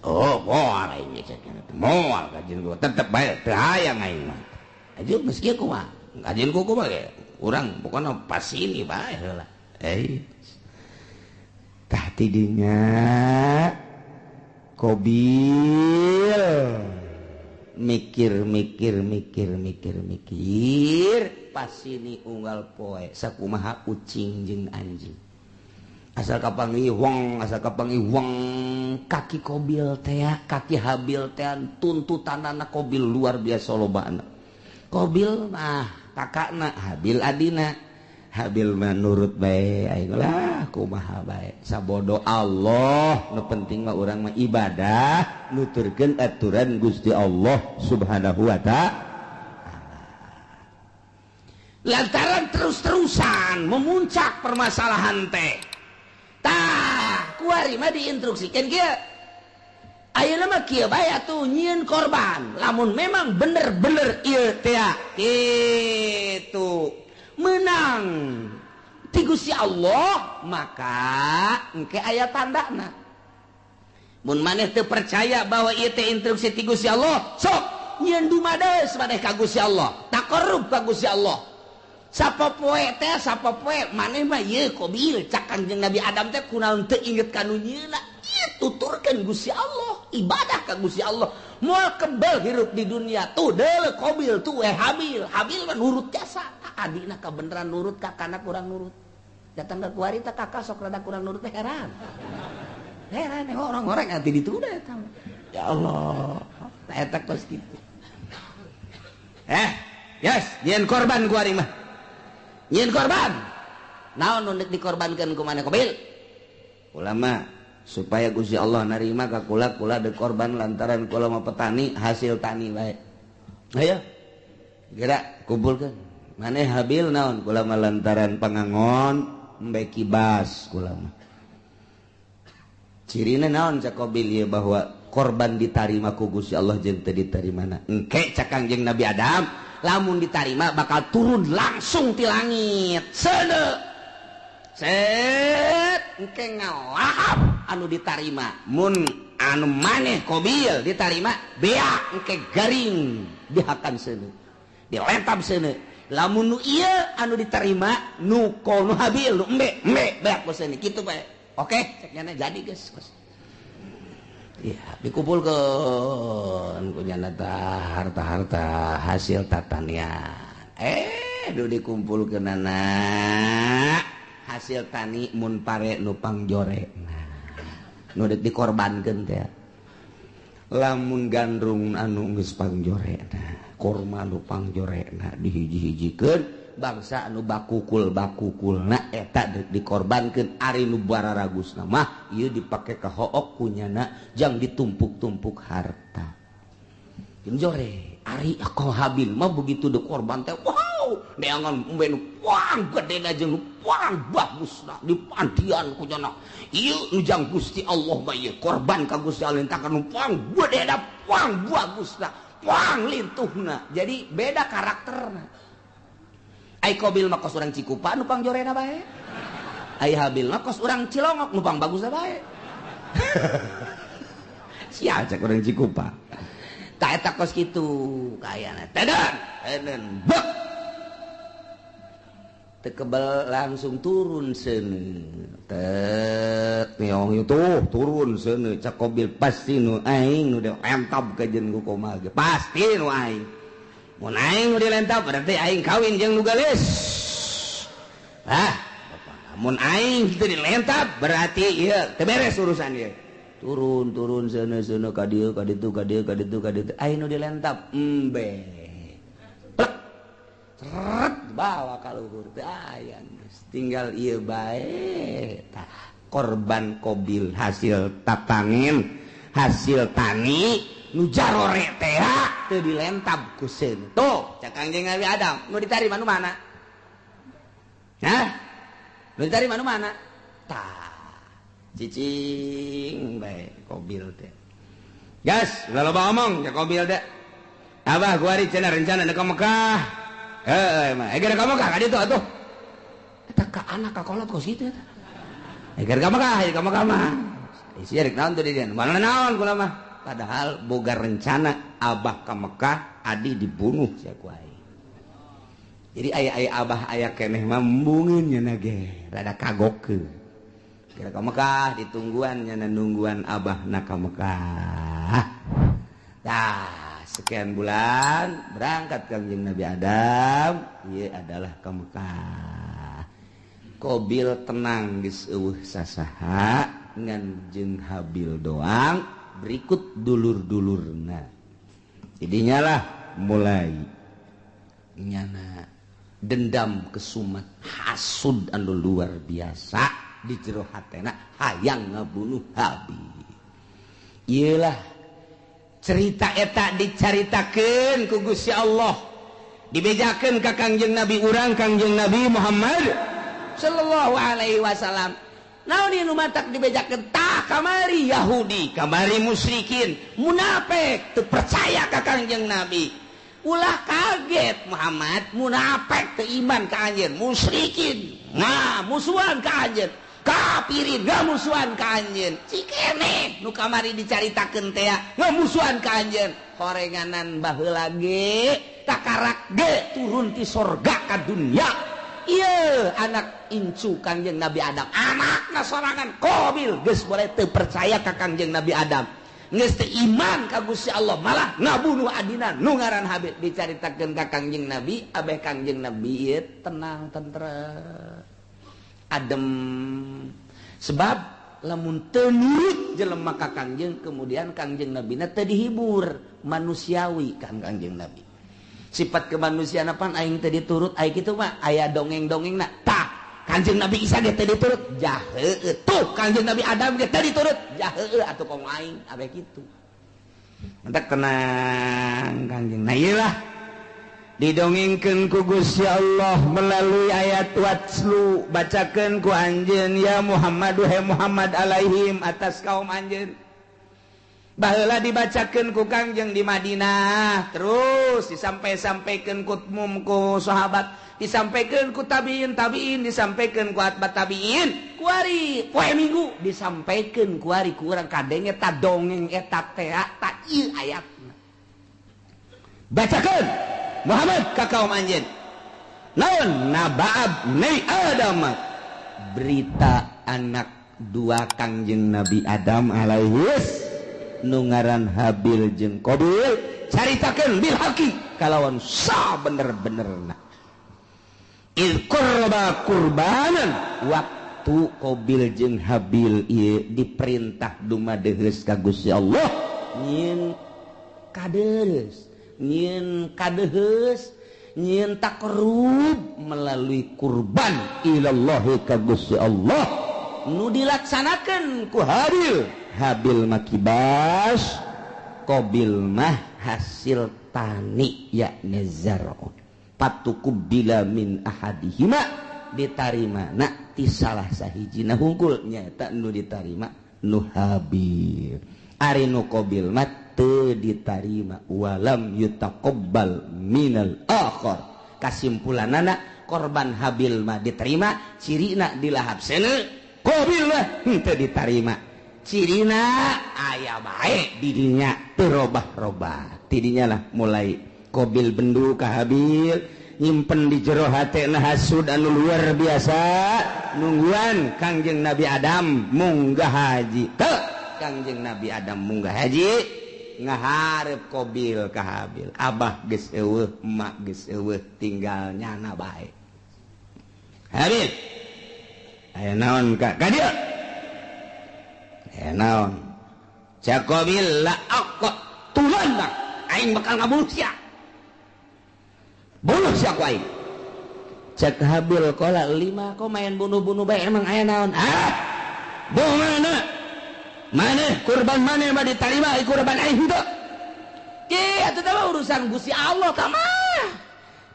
Oh, moal aing cek. Moal kajian kuku tetep bae teu hayang aing mah. Aja geus kieu kumaha? Kajian kuku mah ge urang pokona pas ini bae heula. Tah tidinya Qabil mikir mikir mikir mikir mikir pas ini unggal poe sakumaha ucing jeung anjing asal kapanggih wong asal kapanggih wong kaki Qabil teh kaki Habil teh tuntutanana Qabil luar biasa lobana. Qabil mah kakakna Habil adina. Habil mah nurut bae aing lah kumaha bae sabodo Allah nu penting mah urang mah ibadah nuturkeun aturan Gusti Allah Subhanahu wa ta'ala. Lantaran terus-terusan memuncak permasalahan teh tah kuari mah diinstruksikeun kieu ayeuna mah kieu bae atuh nyieun korban lamun memang bener-bener ieu teh kitu menang ti Gusti Allah maka engke aya tandana. Mun maneh teu percaya bahwa ieu teh instruksi ti Gusti Allah sok nyieun dumades maneh ka Gusti Allah taqarrub ka Gusti Allah sapopoe teh sapopoe maneh mah ieu Qabil cak Kangjeng Nabi Adam teh kunaon teu inget ka nu nyieunna ieu tuturkeun Gusti Allah ibadah ka Gusti Allah moal kebel hirup di dunia tuh deuleu Qabil tuh Habil Habil mah nurut jasa adina kabeneran nurut kakana kurang nurut datang ke kuari teh kakak sok rada kurang nurut teh heran heran orang-orang nanti ditunda eta ya Allah eta kos kitu yes nyieun korban kuari mah nyieun korban naon nu deuk dikorbankeun ku maneh Qabil ulama supaya Gusti Allah narima ka kula kula deuk korban lantaran kula mah petani hasil tani bae ayo geura kumpulkeun maneh Habil naon kula mah lantaran pangangon embe kibas kula mah cirina naon cak Qabil ieu bahwa korban ditarima ku Gusti Allah jeung teu ditarimana engke cak Kangjeng Nabi Adam lamun ditarima bakal turun langsung ti langit seuneu set engke ngalahap anu ditarima mun anu maneh Qabil ditarima bea engke garing dihakan seuneu dilentam seuneu lamun nu ieu anu diterima nu nu Habil nu embe embe beak boseun kitu bae. Oke cek nyana jadi geus. Ya dikumpulkeun ku nyana tah harta-harta hasil tatanian. Nu dikumpulkeunana hasil tani mun pare nu pangjorekna. Nu deuk dikorbankeun teh. Lamun gandrung anu geus pangjorekna, korma nu pangjorekna dihiji-hijikeun bangsa anu bakukul-bakukulna eta deuk dikorbankeun ari nu bararagusna mah ieu dipake ka hook kunyana jang ditumpuk-tumpuk harta. Jeung jore ari ako Habil mah begitu dikorban teh wow neangan embe nu puang gedena jeung nu puang bagusna dipandian kunyana ieu nu jang Gusti Allah mah ieu korban ka Gusti Allah tah nu puang gedena puang bagusna puang lintuhna jadi beda karakterna. Ai Qabil mah kos urang Cikupa nu pangjorena bae. Ai Habil mah kos urang Cilongok numpang bagus bae. Sia cek urang Cikupa. Tah eta kos kitu kayana. Teden, teden bek. Tekebel langsung turun seuneu. Tet niong itu turun seuneu cak Kobil pasti nu aing nu dilentab ka jeung ku komal ge. Pasti nu aing. Mun aing nu dilentab berarti aing kawin jeung nu geulis. Ah, mun aing teu dilentab berarti ieu teu beres urusan ieu. Turun turun seuneu seuneu ka dieu ka ditu ka dieu ka ditu ka ditu aing nu dilentab embe. Plek. Seret bawa ka luhur teh aya geus tinggal ieu bae. Tah korban Kobil hasil tatangin hasil tani nu jarore teh teu dilentab ku seuneu. Tuh cak Kangjeng Nabi Adam nu ditarima nu mana? Hah? Nu ditarima nu mana? Tah cicing bae Kobil teh. Gas, ulah loba omong cak Kobil teh. Abah kuari cenah rencana ka Mekah. Heeh, mah. Eger ka Mekah ka ditu atuh. Eta ka anak ka kolot kos kitu eta. Eger ka Mekah, ka Mekah mah. Isi rek naon teu di dieu? Mana naon kula mah. Padahal boga rencana abah ka Mekah, adi dibunuh sia ku aing. Jadi aya-aya abah aya keneh mah embungeun nya ge, rada kagokeun. Kira ka Mekah ditungguan nya nungguan abah na ka Mekah. Tah, sekian bulan berangkat Kangjeng Nabi Adam, ieu adalah ka Mekah. Kobil tenang geus eueuh sasaha ngan jeung Habil doang, berikut dulur-dulurna. Jadinya lah mulai nyana dendam kesumat hasud anu luar biasa di jero hatena hayang ngabunuh Habil. Iyalah cerita eta dicaritakeun ku Gusti Allah, dibejakeun ka Kangjeng Nabi urang Kangjeng Nabi Muhammad sallallahu alaihi wasallam. Naon ieu nu matak dibejakeun? Tah kamari Yahudi, kamari musyrikin, munafik teu percaya ka Kangjeng Nabi. Ulah kaget Muhammad, munafik teu iman ka anjeun, musyrikin nah musuhan ka anjeun, kafirin ngamusuhan ka anjeun. Cikene nu kamari dicaritakeun teh ngamusuhan ka anjeun. Horenganan baheula ge takarak ge turun ti sorga ka dunya. Ieu anak incu Kangjeng Nabi Adam, anakna sorangan Qabil geus boleh teu percaya ka Kangjeng Nabi Adam, geus teu iman ka Gusti Allah, malah ngabunuh adina nu ngaran Habil. Dicaritakeun ka Kangjeng Nabi, abeh Kangjeng Nabi ieu tenang tentrem adem, sebab lamun teu nurut jelema ka Kangjeng, kemudian Kangjeng Nabina teu dihibur manusiawi kan Kangjeng Nabi. Sifat kemanusiaan apaan aing teu diturut, aing kitu mah aya dongeng-dongengna. Tah, Kangjeng Nabi Isa ge teu diturut, jaheueuh. Tuh Kangjeng Nabi Adam ge teu diturut, jaheueuh atuh komo aing abeh kitu. Mentak tenang Kangjeng. Nah ieu lah didongengkeun ku Gusti Allah melalui ayat watslu, bacakeun ku anjeun ya Muhammad he Muhammad alaihim atas kaum anjeun. Baheula dibacakeun ku Kangjeng di Madinah, terus disampai-sampaikeun ku mum ku sahabat, disampaikeun ku tabiin tabiin, disampaikeun ku atba tabiin, kuari poe Minggu disampaikeun kuari ku urang kadenge ta dongeng eta teh ta ieu ayatna. Bacakeun Muhammad ka kaum anjeun. Naon nabaab ni Adam, berita anak dua Kangjeng Nabi Adam alaihis nu ngaran Habil jeung Qabil, caritakeun bil haqi kalawan sa bener-benerna. Il qurba qurbanan, waktu Qabil jeung Habil ieu diperintah dumadeheus ka Gusti Allah nyieun kadeus, nyieun kadeheus, nyieun takrub melalui kurban ilallahi ka Gusti Allah nu dilaksanakeun ku Habil. Habil makibas, Qabil mah hasil tani yakni zar'un. Patuqubila min ahadihima, ditarima na ti salah sahijina hungkul nyaeta nu ditarima nu Habil. Ari nu Qabil mah teu ditarima, walam yutaqabbal minal akhar, Kasimpulanana korban Habil mah diterima, cirina dilahap seuneu. Qabil mah henteu diterima, cirina aya bae di dinya teu robah-robah. Tidinya lah mulai Qabil bendu ka Habil, nyimpen di jero hatena hasud anu luar biasa, nungguan Kangjeng Nabi Adam munggah haji. Teu Kangjeng Nabi Adam munggah haji ngaharep Qabil ka Habil, abah geus eueuh, emak geus eueuh, tinggal nyana bae. Habil aya naon ka ka dieu? Aya naon? Cak Qabil la aqtulanna, aing bakal ngabunuh sia. Bunuh sia ku aing. Cak Habil qala lima kok main bunuh-bunuh bae, emang aya naon? Ah, mana? Maneh kurban maneh mah ditarima, kurban aing henteu. Ki atuh teh urusan Gusti Allah ka mah.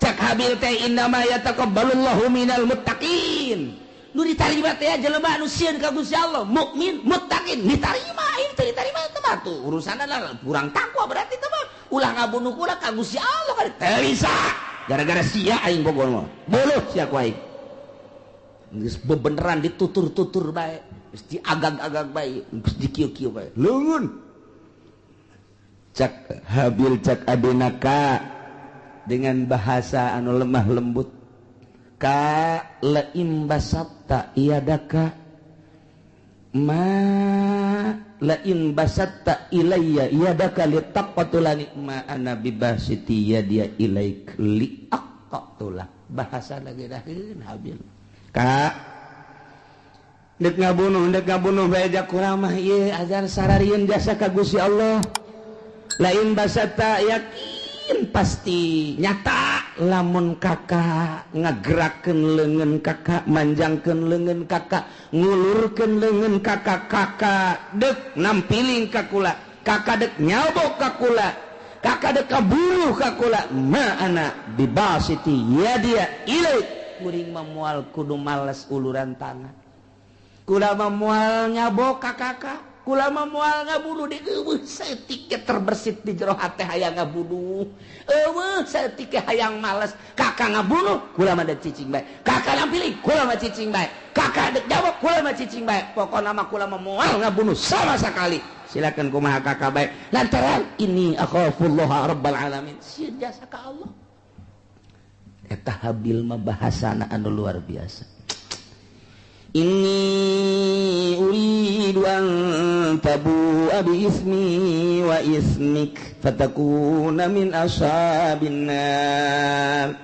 Cak Habil teh innama yataqabbalullahu minal muttaqin. Nu ditarima teh jelema anu sieun ka Gusti Allah, mukmin, muttaqin, ditarima. Aing teu ditarima teh mah tuh urusanna kurang takwa berarti teh mah. Ulah ngabunuh kula ka Gusti Allah kan teu bisa. Gara-gara sia aing bogor mah. Buluh sia ku aing. Geus bebeneran ditutur-tutur bae, geus diagag-agag bae, geus dikieu-kieu bae. Leungeun. Cak Habil cak adina ka dengan bahasa anu lemah lembut. Ka laim basatta iyadaka ma lain basatta ilayya yadaka litaqtulani ma ana bibasiti yadiya ilaik liaqtula. Bahasa lagi daheun Habil. Ka dek ngabunuh bae ja kuramah ieu azan sararieun jasa ka Gusti Allah. Lain basatta yakin pasti nyata lamun kakak ngagerakeun leungeun kakak, manjangkeun leungeun kakak, ngulurkeun leungeun kakak, kakak dek nampiling ka kula, kakak dek nyabok ka kula, kakak dek kaburuh ka kula, ma ana bibasiti yadia ilaik. Kuring mah moal kudu males uluran tangan, kula mah moal nyabok ka kakak, kula mah moal ngabunuh di eueuh saeutik ge terbersit di jero hate hayang ngabunuh, eueuh saeutik ge hayang males. Kakak ngabunuh kula mah dek cicing bae, kakak nampiling kula mah cicing bae, kakak dek jawab kula mah cicing bae, pokona mah kula mah moal ngabunuh sama sekali. Silakan kumaha kakak bae, lantaran ini akhafullah rabbal alamin, sieun jasa ka Allah. Eta Habil mah bahasana anu luar biasa. Inni uridu an tabu'a bi ismi wa ismik fatakuna min ashabin nar.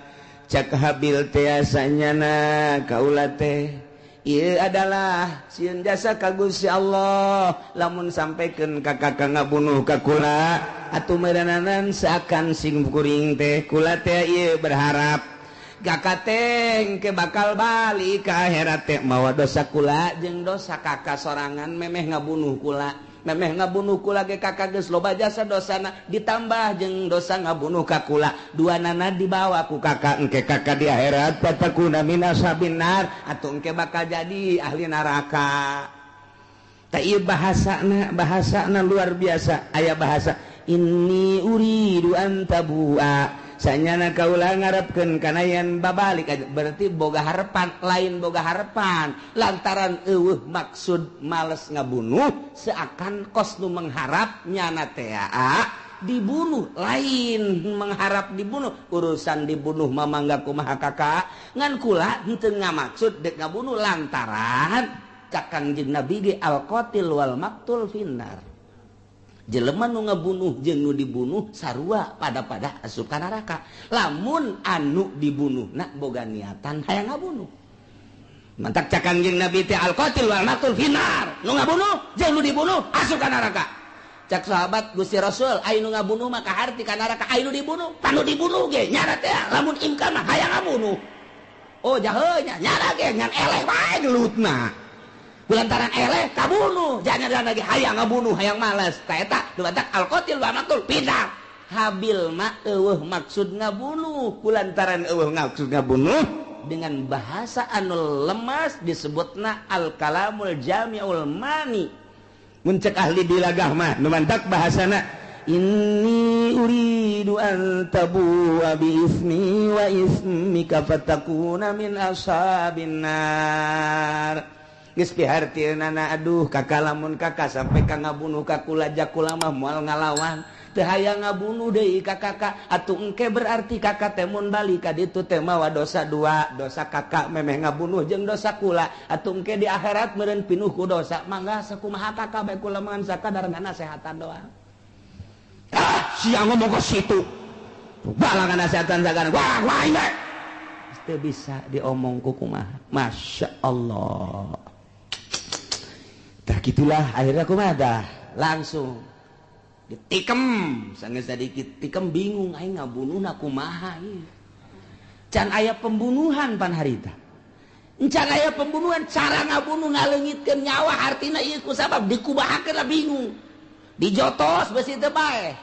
Cak Habil teh asanyana kaula teh ieu adalah sieun jasa ka Gusti Allah, lamun sampaikan ka kakak ngabunuh ka kula atuh meureunanan seakan sing kuring teh kula teh ieu berharap kakak teh ke bakal balik ka akhirat teh mawa dosa kula jeung dosa kakak sorangan memeh ngabunuh kula, memeh ngabunuh kula ge kakak geus loba jasa dosana ditambah jeung dosa ngabunuh ka kula, dua nana dibawa ku kakak engke kakak di akhirat fatakuna min ashabin nar atuh engke bakal jadi ahli neraka. Tah ieu bahasana, bahasana luar biasa. Aya bahasa inni uridu an tabu'a, sanyana kaula ngarepkeun kana yen babalik, berarti boga harepan, lain boga harepan lantaran eueuh maksud males ngabunuh seakan kos nu mengharap nyana teh dibunuh, lain mengharap dibunuh, urusan dibunuh mah mangga kumaha kakak, ngan kula henteu ngamaksud dek ngabunuh lantaran cak Kangjeng Nabi ge al qatil wal maqtul finnar. Jelema nu ngabunuh jeung nu dibunuh sarua pada-pada asup ka neraka. Lamun anu dibunuh na boga niatan hayang ngabunuh. Mantak cak Kangjeng Nabi teh al qatil wal maqtul finnar. Nu ngabunuh jeung nu dibunuh asup ka neraka. Cak sahabat Gusti Rasul, ai nu ngabunuh mah kaharti ka neraka, ai nu dibunuh, panu dibunuh ge nyara teh lamun imkan mah hayang ngabunuh. Oh jahe nya nyara ge ngan eleh bae gelutna. Lantaran eleh kabunuh, jangan lagi hayang ngabunuh, hayang males. Ta eta dumatak al qatil wa maqtul pindah. Habil mah eueuh maksud ngabunuh, kulantaran eueuh maksud ngabunuh dengan bahasa anu lemas disebutna al kalamul jami'ul mani. Mun cek ahli bilagah mah nu mantak bahasana Inni uridu an tabu'a bi ismi wa ismika fatakuna min ashabin nar. Geus pihartieunana aduh kakak lamun kakak sampai ka ngabunuh ka kula jakula mah moal ngalawan. Teu hayang ngabunuh deui ka kakak atuh engke berarti kakak teh mun balik ka ditu teh mawa dosa dua, dosa kakak memeh ngabunuh jeung dosa kula atuh engke di akhirat meureun pinuh ku dosa. Mangga sakumaha kakak bae kula mah sakadar ngasehatan doang. Ah, sia ngomong ke situ. Balangan nasehatan sagana. Wah, wah ini. Teu bisa diomong ku kumaha. Masya Allah. Tah gitulah akhirnya kumaha dah langsung ditikam sangat sedikit tikam bingung aing ngabunuhna kumaha ieu. Can aya pembunuhan pan harita. Can aya pembunuhan cara ngabunuh ngaleungitkeun nyawa artina ieu ku sabab dikumahakeun lah bingung. Dijotos beusi teu paeh.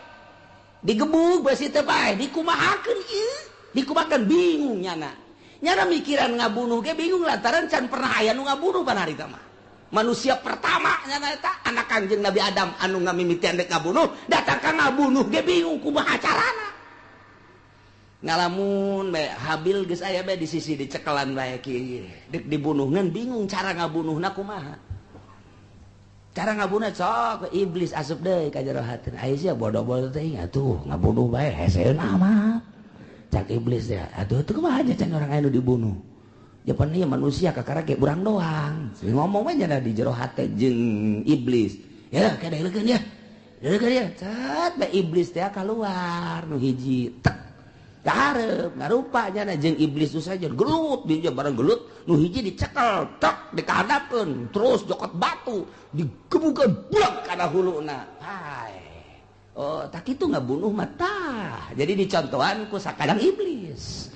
Digebug beusi teu paeh, dikumahakeun ieu, dikumahakeun bingung nyana. Nyana mikiran ngabunuh ge bingung lantaran can pernah aya nu ngabunuh pan harita mah. Manusia pertama nyana eta anak Kangjeng Nabi Adam anu ngamimitian dek ngabunuh, datang ka ngabunuh ge bingung kumaha carana. Ngalamun bae Habil geus aya bae di sisi dicekelan bae kieu. Dek dibunuh ngan bingung cara ngabunuhna kumaha. Cara ngabunuh sok iblis asup deui ka jero hatina. Aya sia bodoh-bodoh teh atuh ngabunuh bae heseun amat. Cak iblis teh atuh teu kumaha aja can orang aya nu dibunuh. Japan ieu manusia kakara ge urang doang. Ngomong we nya di jero hate jeung iblis. Ya kadeulekeun ya. Deulekeun ya. Cet bae iblis teh kaluar nu hiji tek. Kahareup ngarupa nya jeung iblis nu saja gelut dia bareng gelut nu hiji dicekel tek dikahadapkeun terus jokot batu digebukeun buak kana huluna. Hai. Oh, tak kitu ngabunuh mah tah. Jadi dicontohan ku sakadang iblis.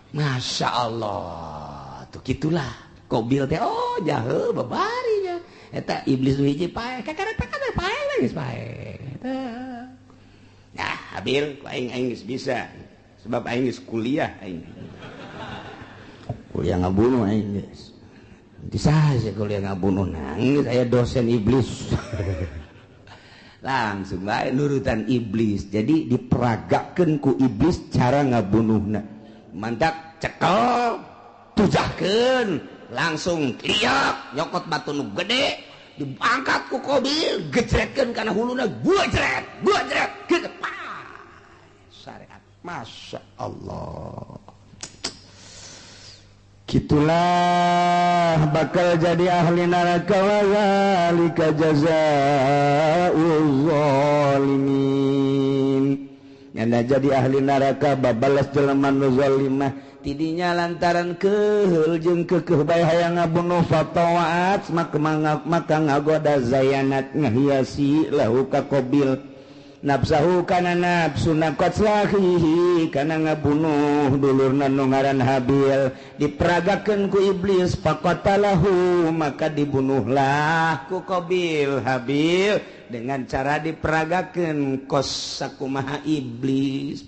Masya Allah, tuh gitulah. Kobil teh, oh jahe babarinya. Eta iblis nu hiji paeh, kakara teh paeh geus paeh. Nah, Habil, aing aing geus bisa. Sebab aing geus kuliah aing. Kuliah ngabunuh aing geus. Bisa sih kuliah ngabunuh nangis aya dosen iblis. Langsung bae nurutan iblis. Jadi diperagakeun ku iblis cara ngabunuhna. Mantak cekel tujahkeun langsung liak nyokot batu nu gede diangkat ku Kobil gejretkeun kana huluna gua jret gitu syariat. Masya Allah, gitulah bakal jadi ahli neraka wa zalika jazaa'uz zalimin. Nyanda jadi ahli neraka babalas jelema nu zalimah tidinya lantaran keheul jeung keukeuh bae hayang ngabunuh fatawaat maka ngagoda zayanat ngahiasi lahu ka Qabil nafsahu kana nafsuna qatlahihi kana ngabunuh dulurna nu ngaran Habil diperagakeun ku iblis faqatalahu maka dibunuhlah ku Qabil Habil dengan cara diperagakeun kos sakumaha iblis.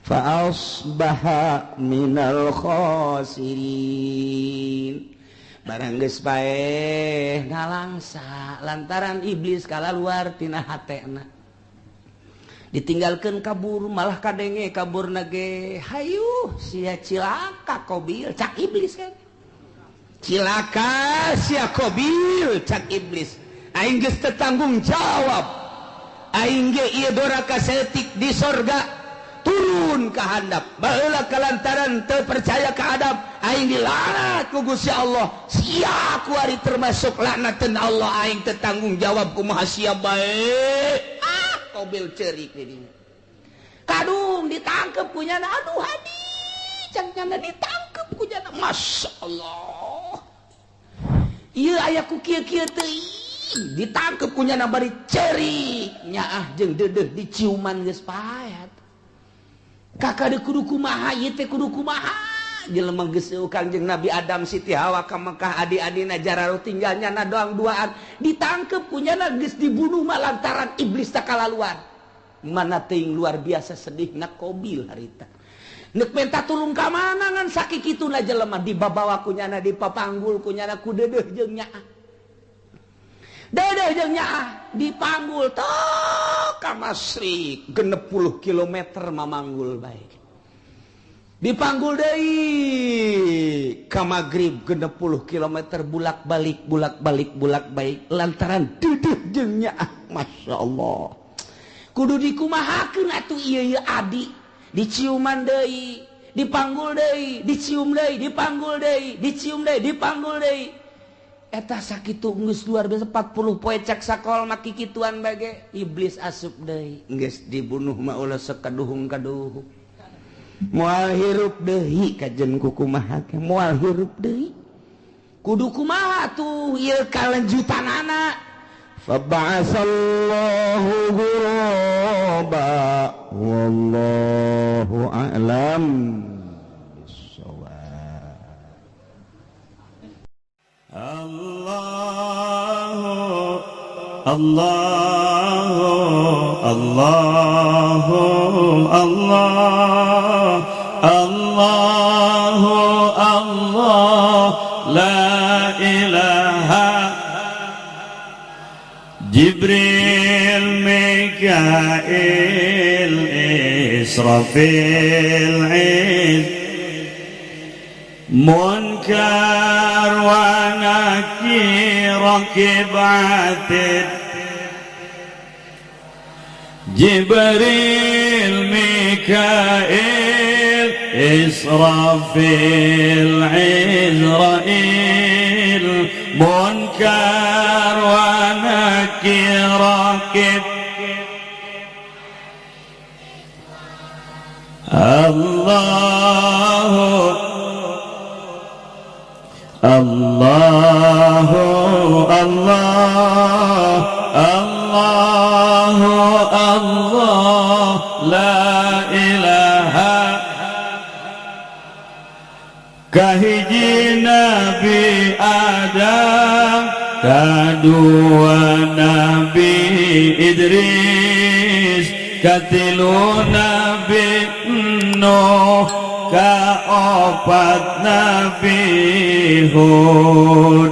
Fa asbaha minal khasirin. Barang geus paeh ngalangsa lantaran iblis kalaluar tina hatena. Ditinggalkeun kabur malah kadenge kaburna ge hayu sia cilaka Qabil cak iblis kan. Cilaka sia Qabil cak iblis. Aing geus teu tanggung jawab. Aing ge ieu doraka saeutik di sorga turun ka handap. Baheula kalantaran teu percaya ka Adam, aing dilaknat ku Gusti Allah. Sia kuari termasuk laknateun Allah, aing teu tanggung jawab kumaha sia bae. Ah, Qabil ceurik di dinya. Kadung ditangkep ku nyana, aduh hadi, cang nyana ditangkep ku nyana. Masya Allah. Ieu aya ku kieu-kieu teuing, ditangkep ku nyana bari ceurik, nyaah jeung deudeuh diciuman geus paet. Kakak de kudu kumaha ieu teh kudu kumaha jelema geus Kangjeng Nabi Adam Siti Hawa ka Mekah adi-adina jararo tinggal nyana doang duaan ditangkep ku nyana geus dibunuh mah lantaran iblis takalaluan. Mana teuing luar biasa sedihna Qabil harita. Neuk menta tulung ka mana ngan sakikituna jelema dibabawa ku nyana dipapanggul ku nyana ku deudeuh jeung nyaah. Dedeh jeung nyaah dipanggul tok ka Masyrik 60 kilometer mamanggul bae. Dipanggul deui ka Maghrib 60 kilometer bulak-balik bulak-balik bulak-balik lantaran dedeh jeung nyaah. Masya Allah. Kudu dikumahakeun atuh ieu ieu adi diciuman deui, dipanggul deui, dicium deui, dipanggul deui, dicium deui, dipanggul deui. Eta sakitu geus luar biasa 40 poe cek sakol mah kikituan bage iblis asup deui geus dibunuh mah ulah sekaduhung-kaduhung moal hirup deui kajen kukumaha ge moal hirup deui kudu kumaha tuh ieu kalanjutanana. Faba'asallahu ghuraba wallahu a'lam bissawab. Allahu Allahu Allahu Allah Allahu Allah la ilaha. Jibril Mikail Israfil Munkar wa Nakir Rakib Atid Jibril Mikail Israfil Izrail Munkar wa Nakir Rakib Allahu Allahu Allah Allahu Allah la ilaha. Kahiji Nabi Adam, kadua Nabi Idris, katilu Nabi Nuh, kaopat Nabi Hud,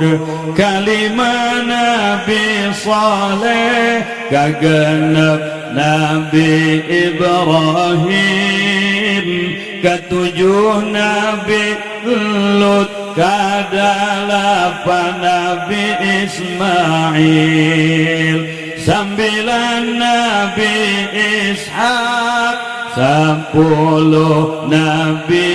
kalima Nabi Saleh, kagenep Nabi Ibrahim, ketujuh Nabi Lut, kadalapan Nabi Ismail, 9 Nabi Ishak, 10 Nabi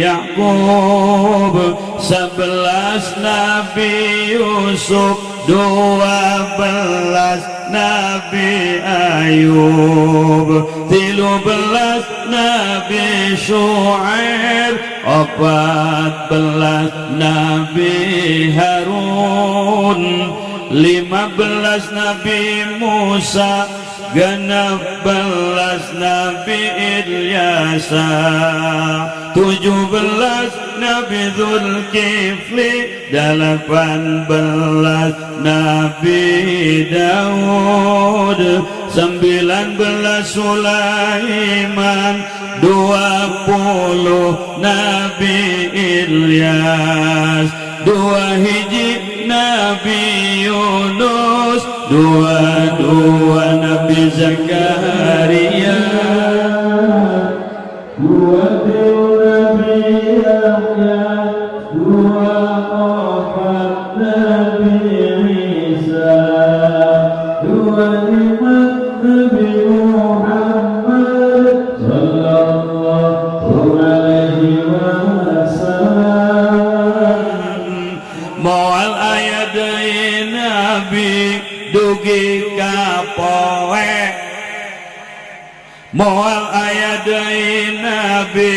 Yakub, 11 Nabi Yusuf, 12 Nabi Ayub, 13 Nabi Shu'aib, 14 Nabi Harun, 15 Nabi Musa, 16 Nabi Ilyasa, 17 Nabi Zulkifli, 18 Nabi Daud, 19 Sulaiman, 20 Nabi Ilyas, 2 Nabi Yunus, 22 Nabi Zakaria, 23 Nabi Yahya, 24 Nabi Isa, 25 Nabi Muhammad sallallahu alaihi wasallam. Moal aya deui nabi dugi ka poe, moal aya deui nabi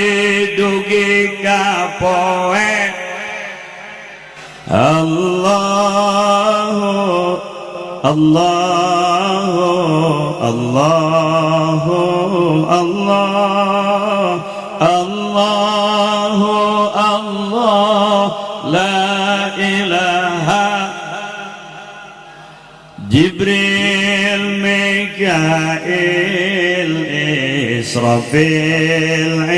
dugi ka poe. Allahu Allahu Allahu Allah Allahu Allah la ilaha. Jibril Mikail Israfil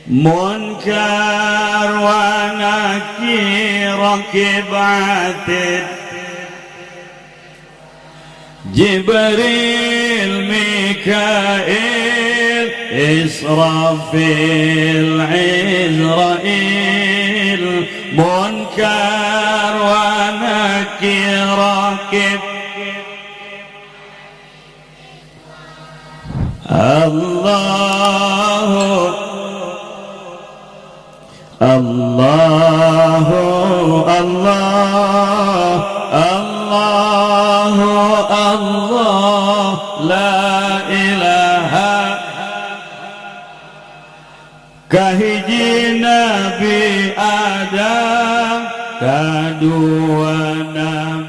Munkar Munkar wa nakir kibatid Jibril Mikail Israfil Izrail Munkar wa nakir Allah Allah Allah Allah Allah la ilaha kahiji Nabi Adam, kadua Nabi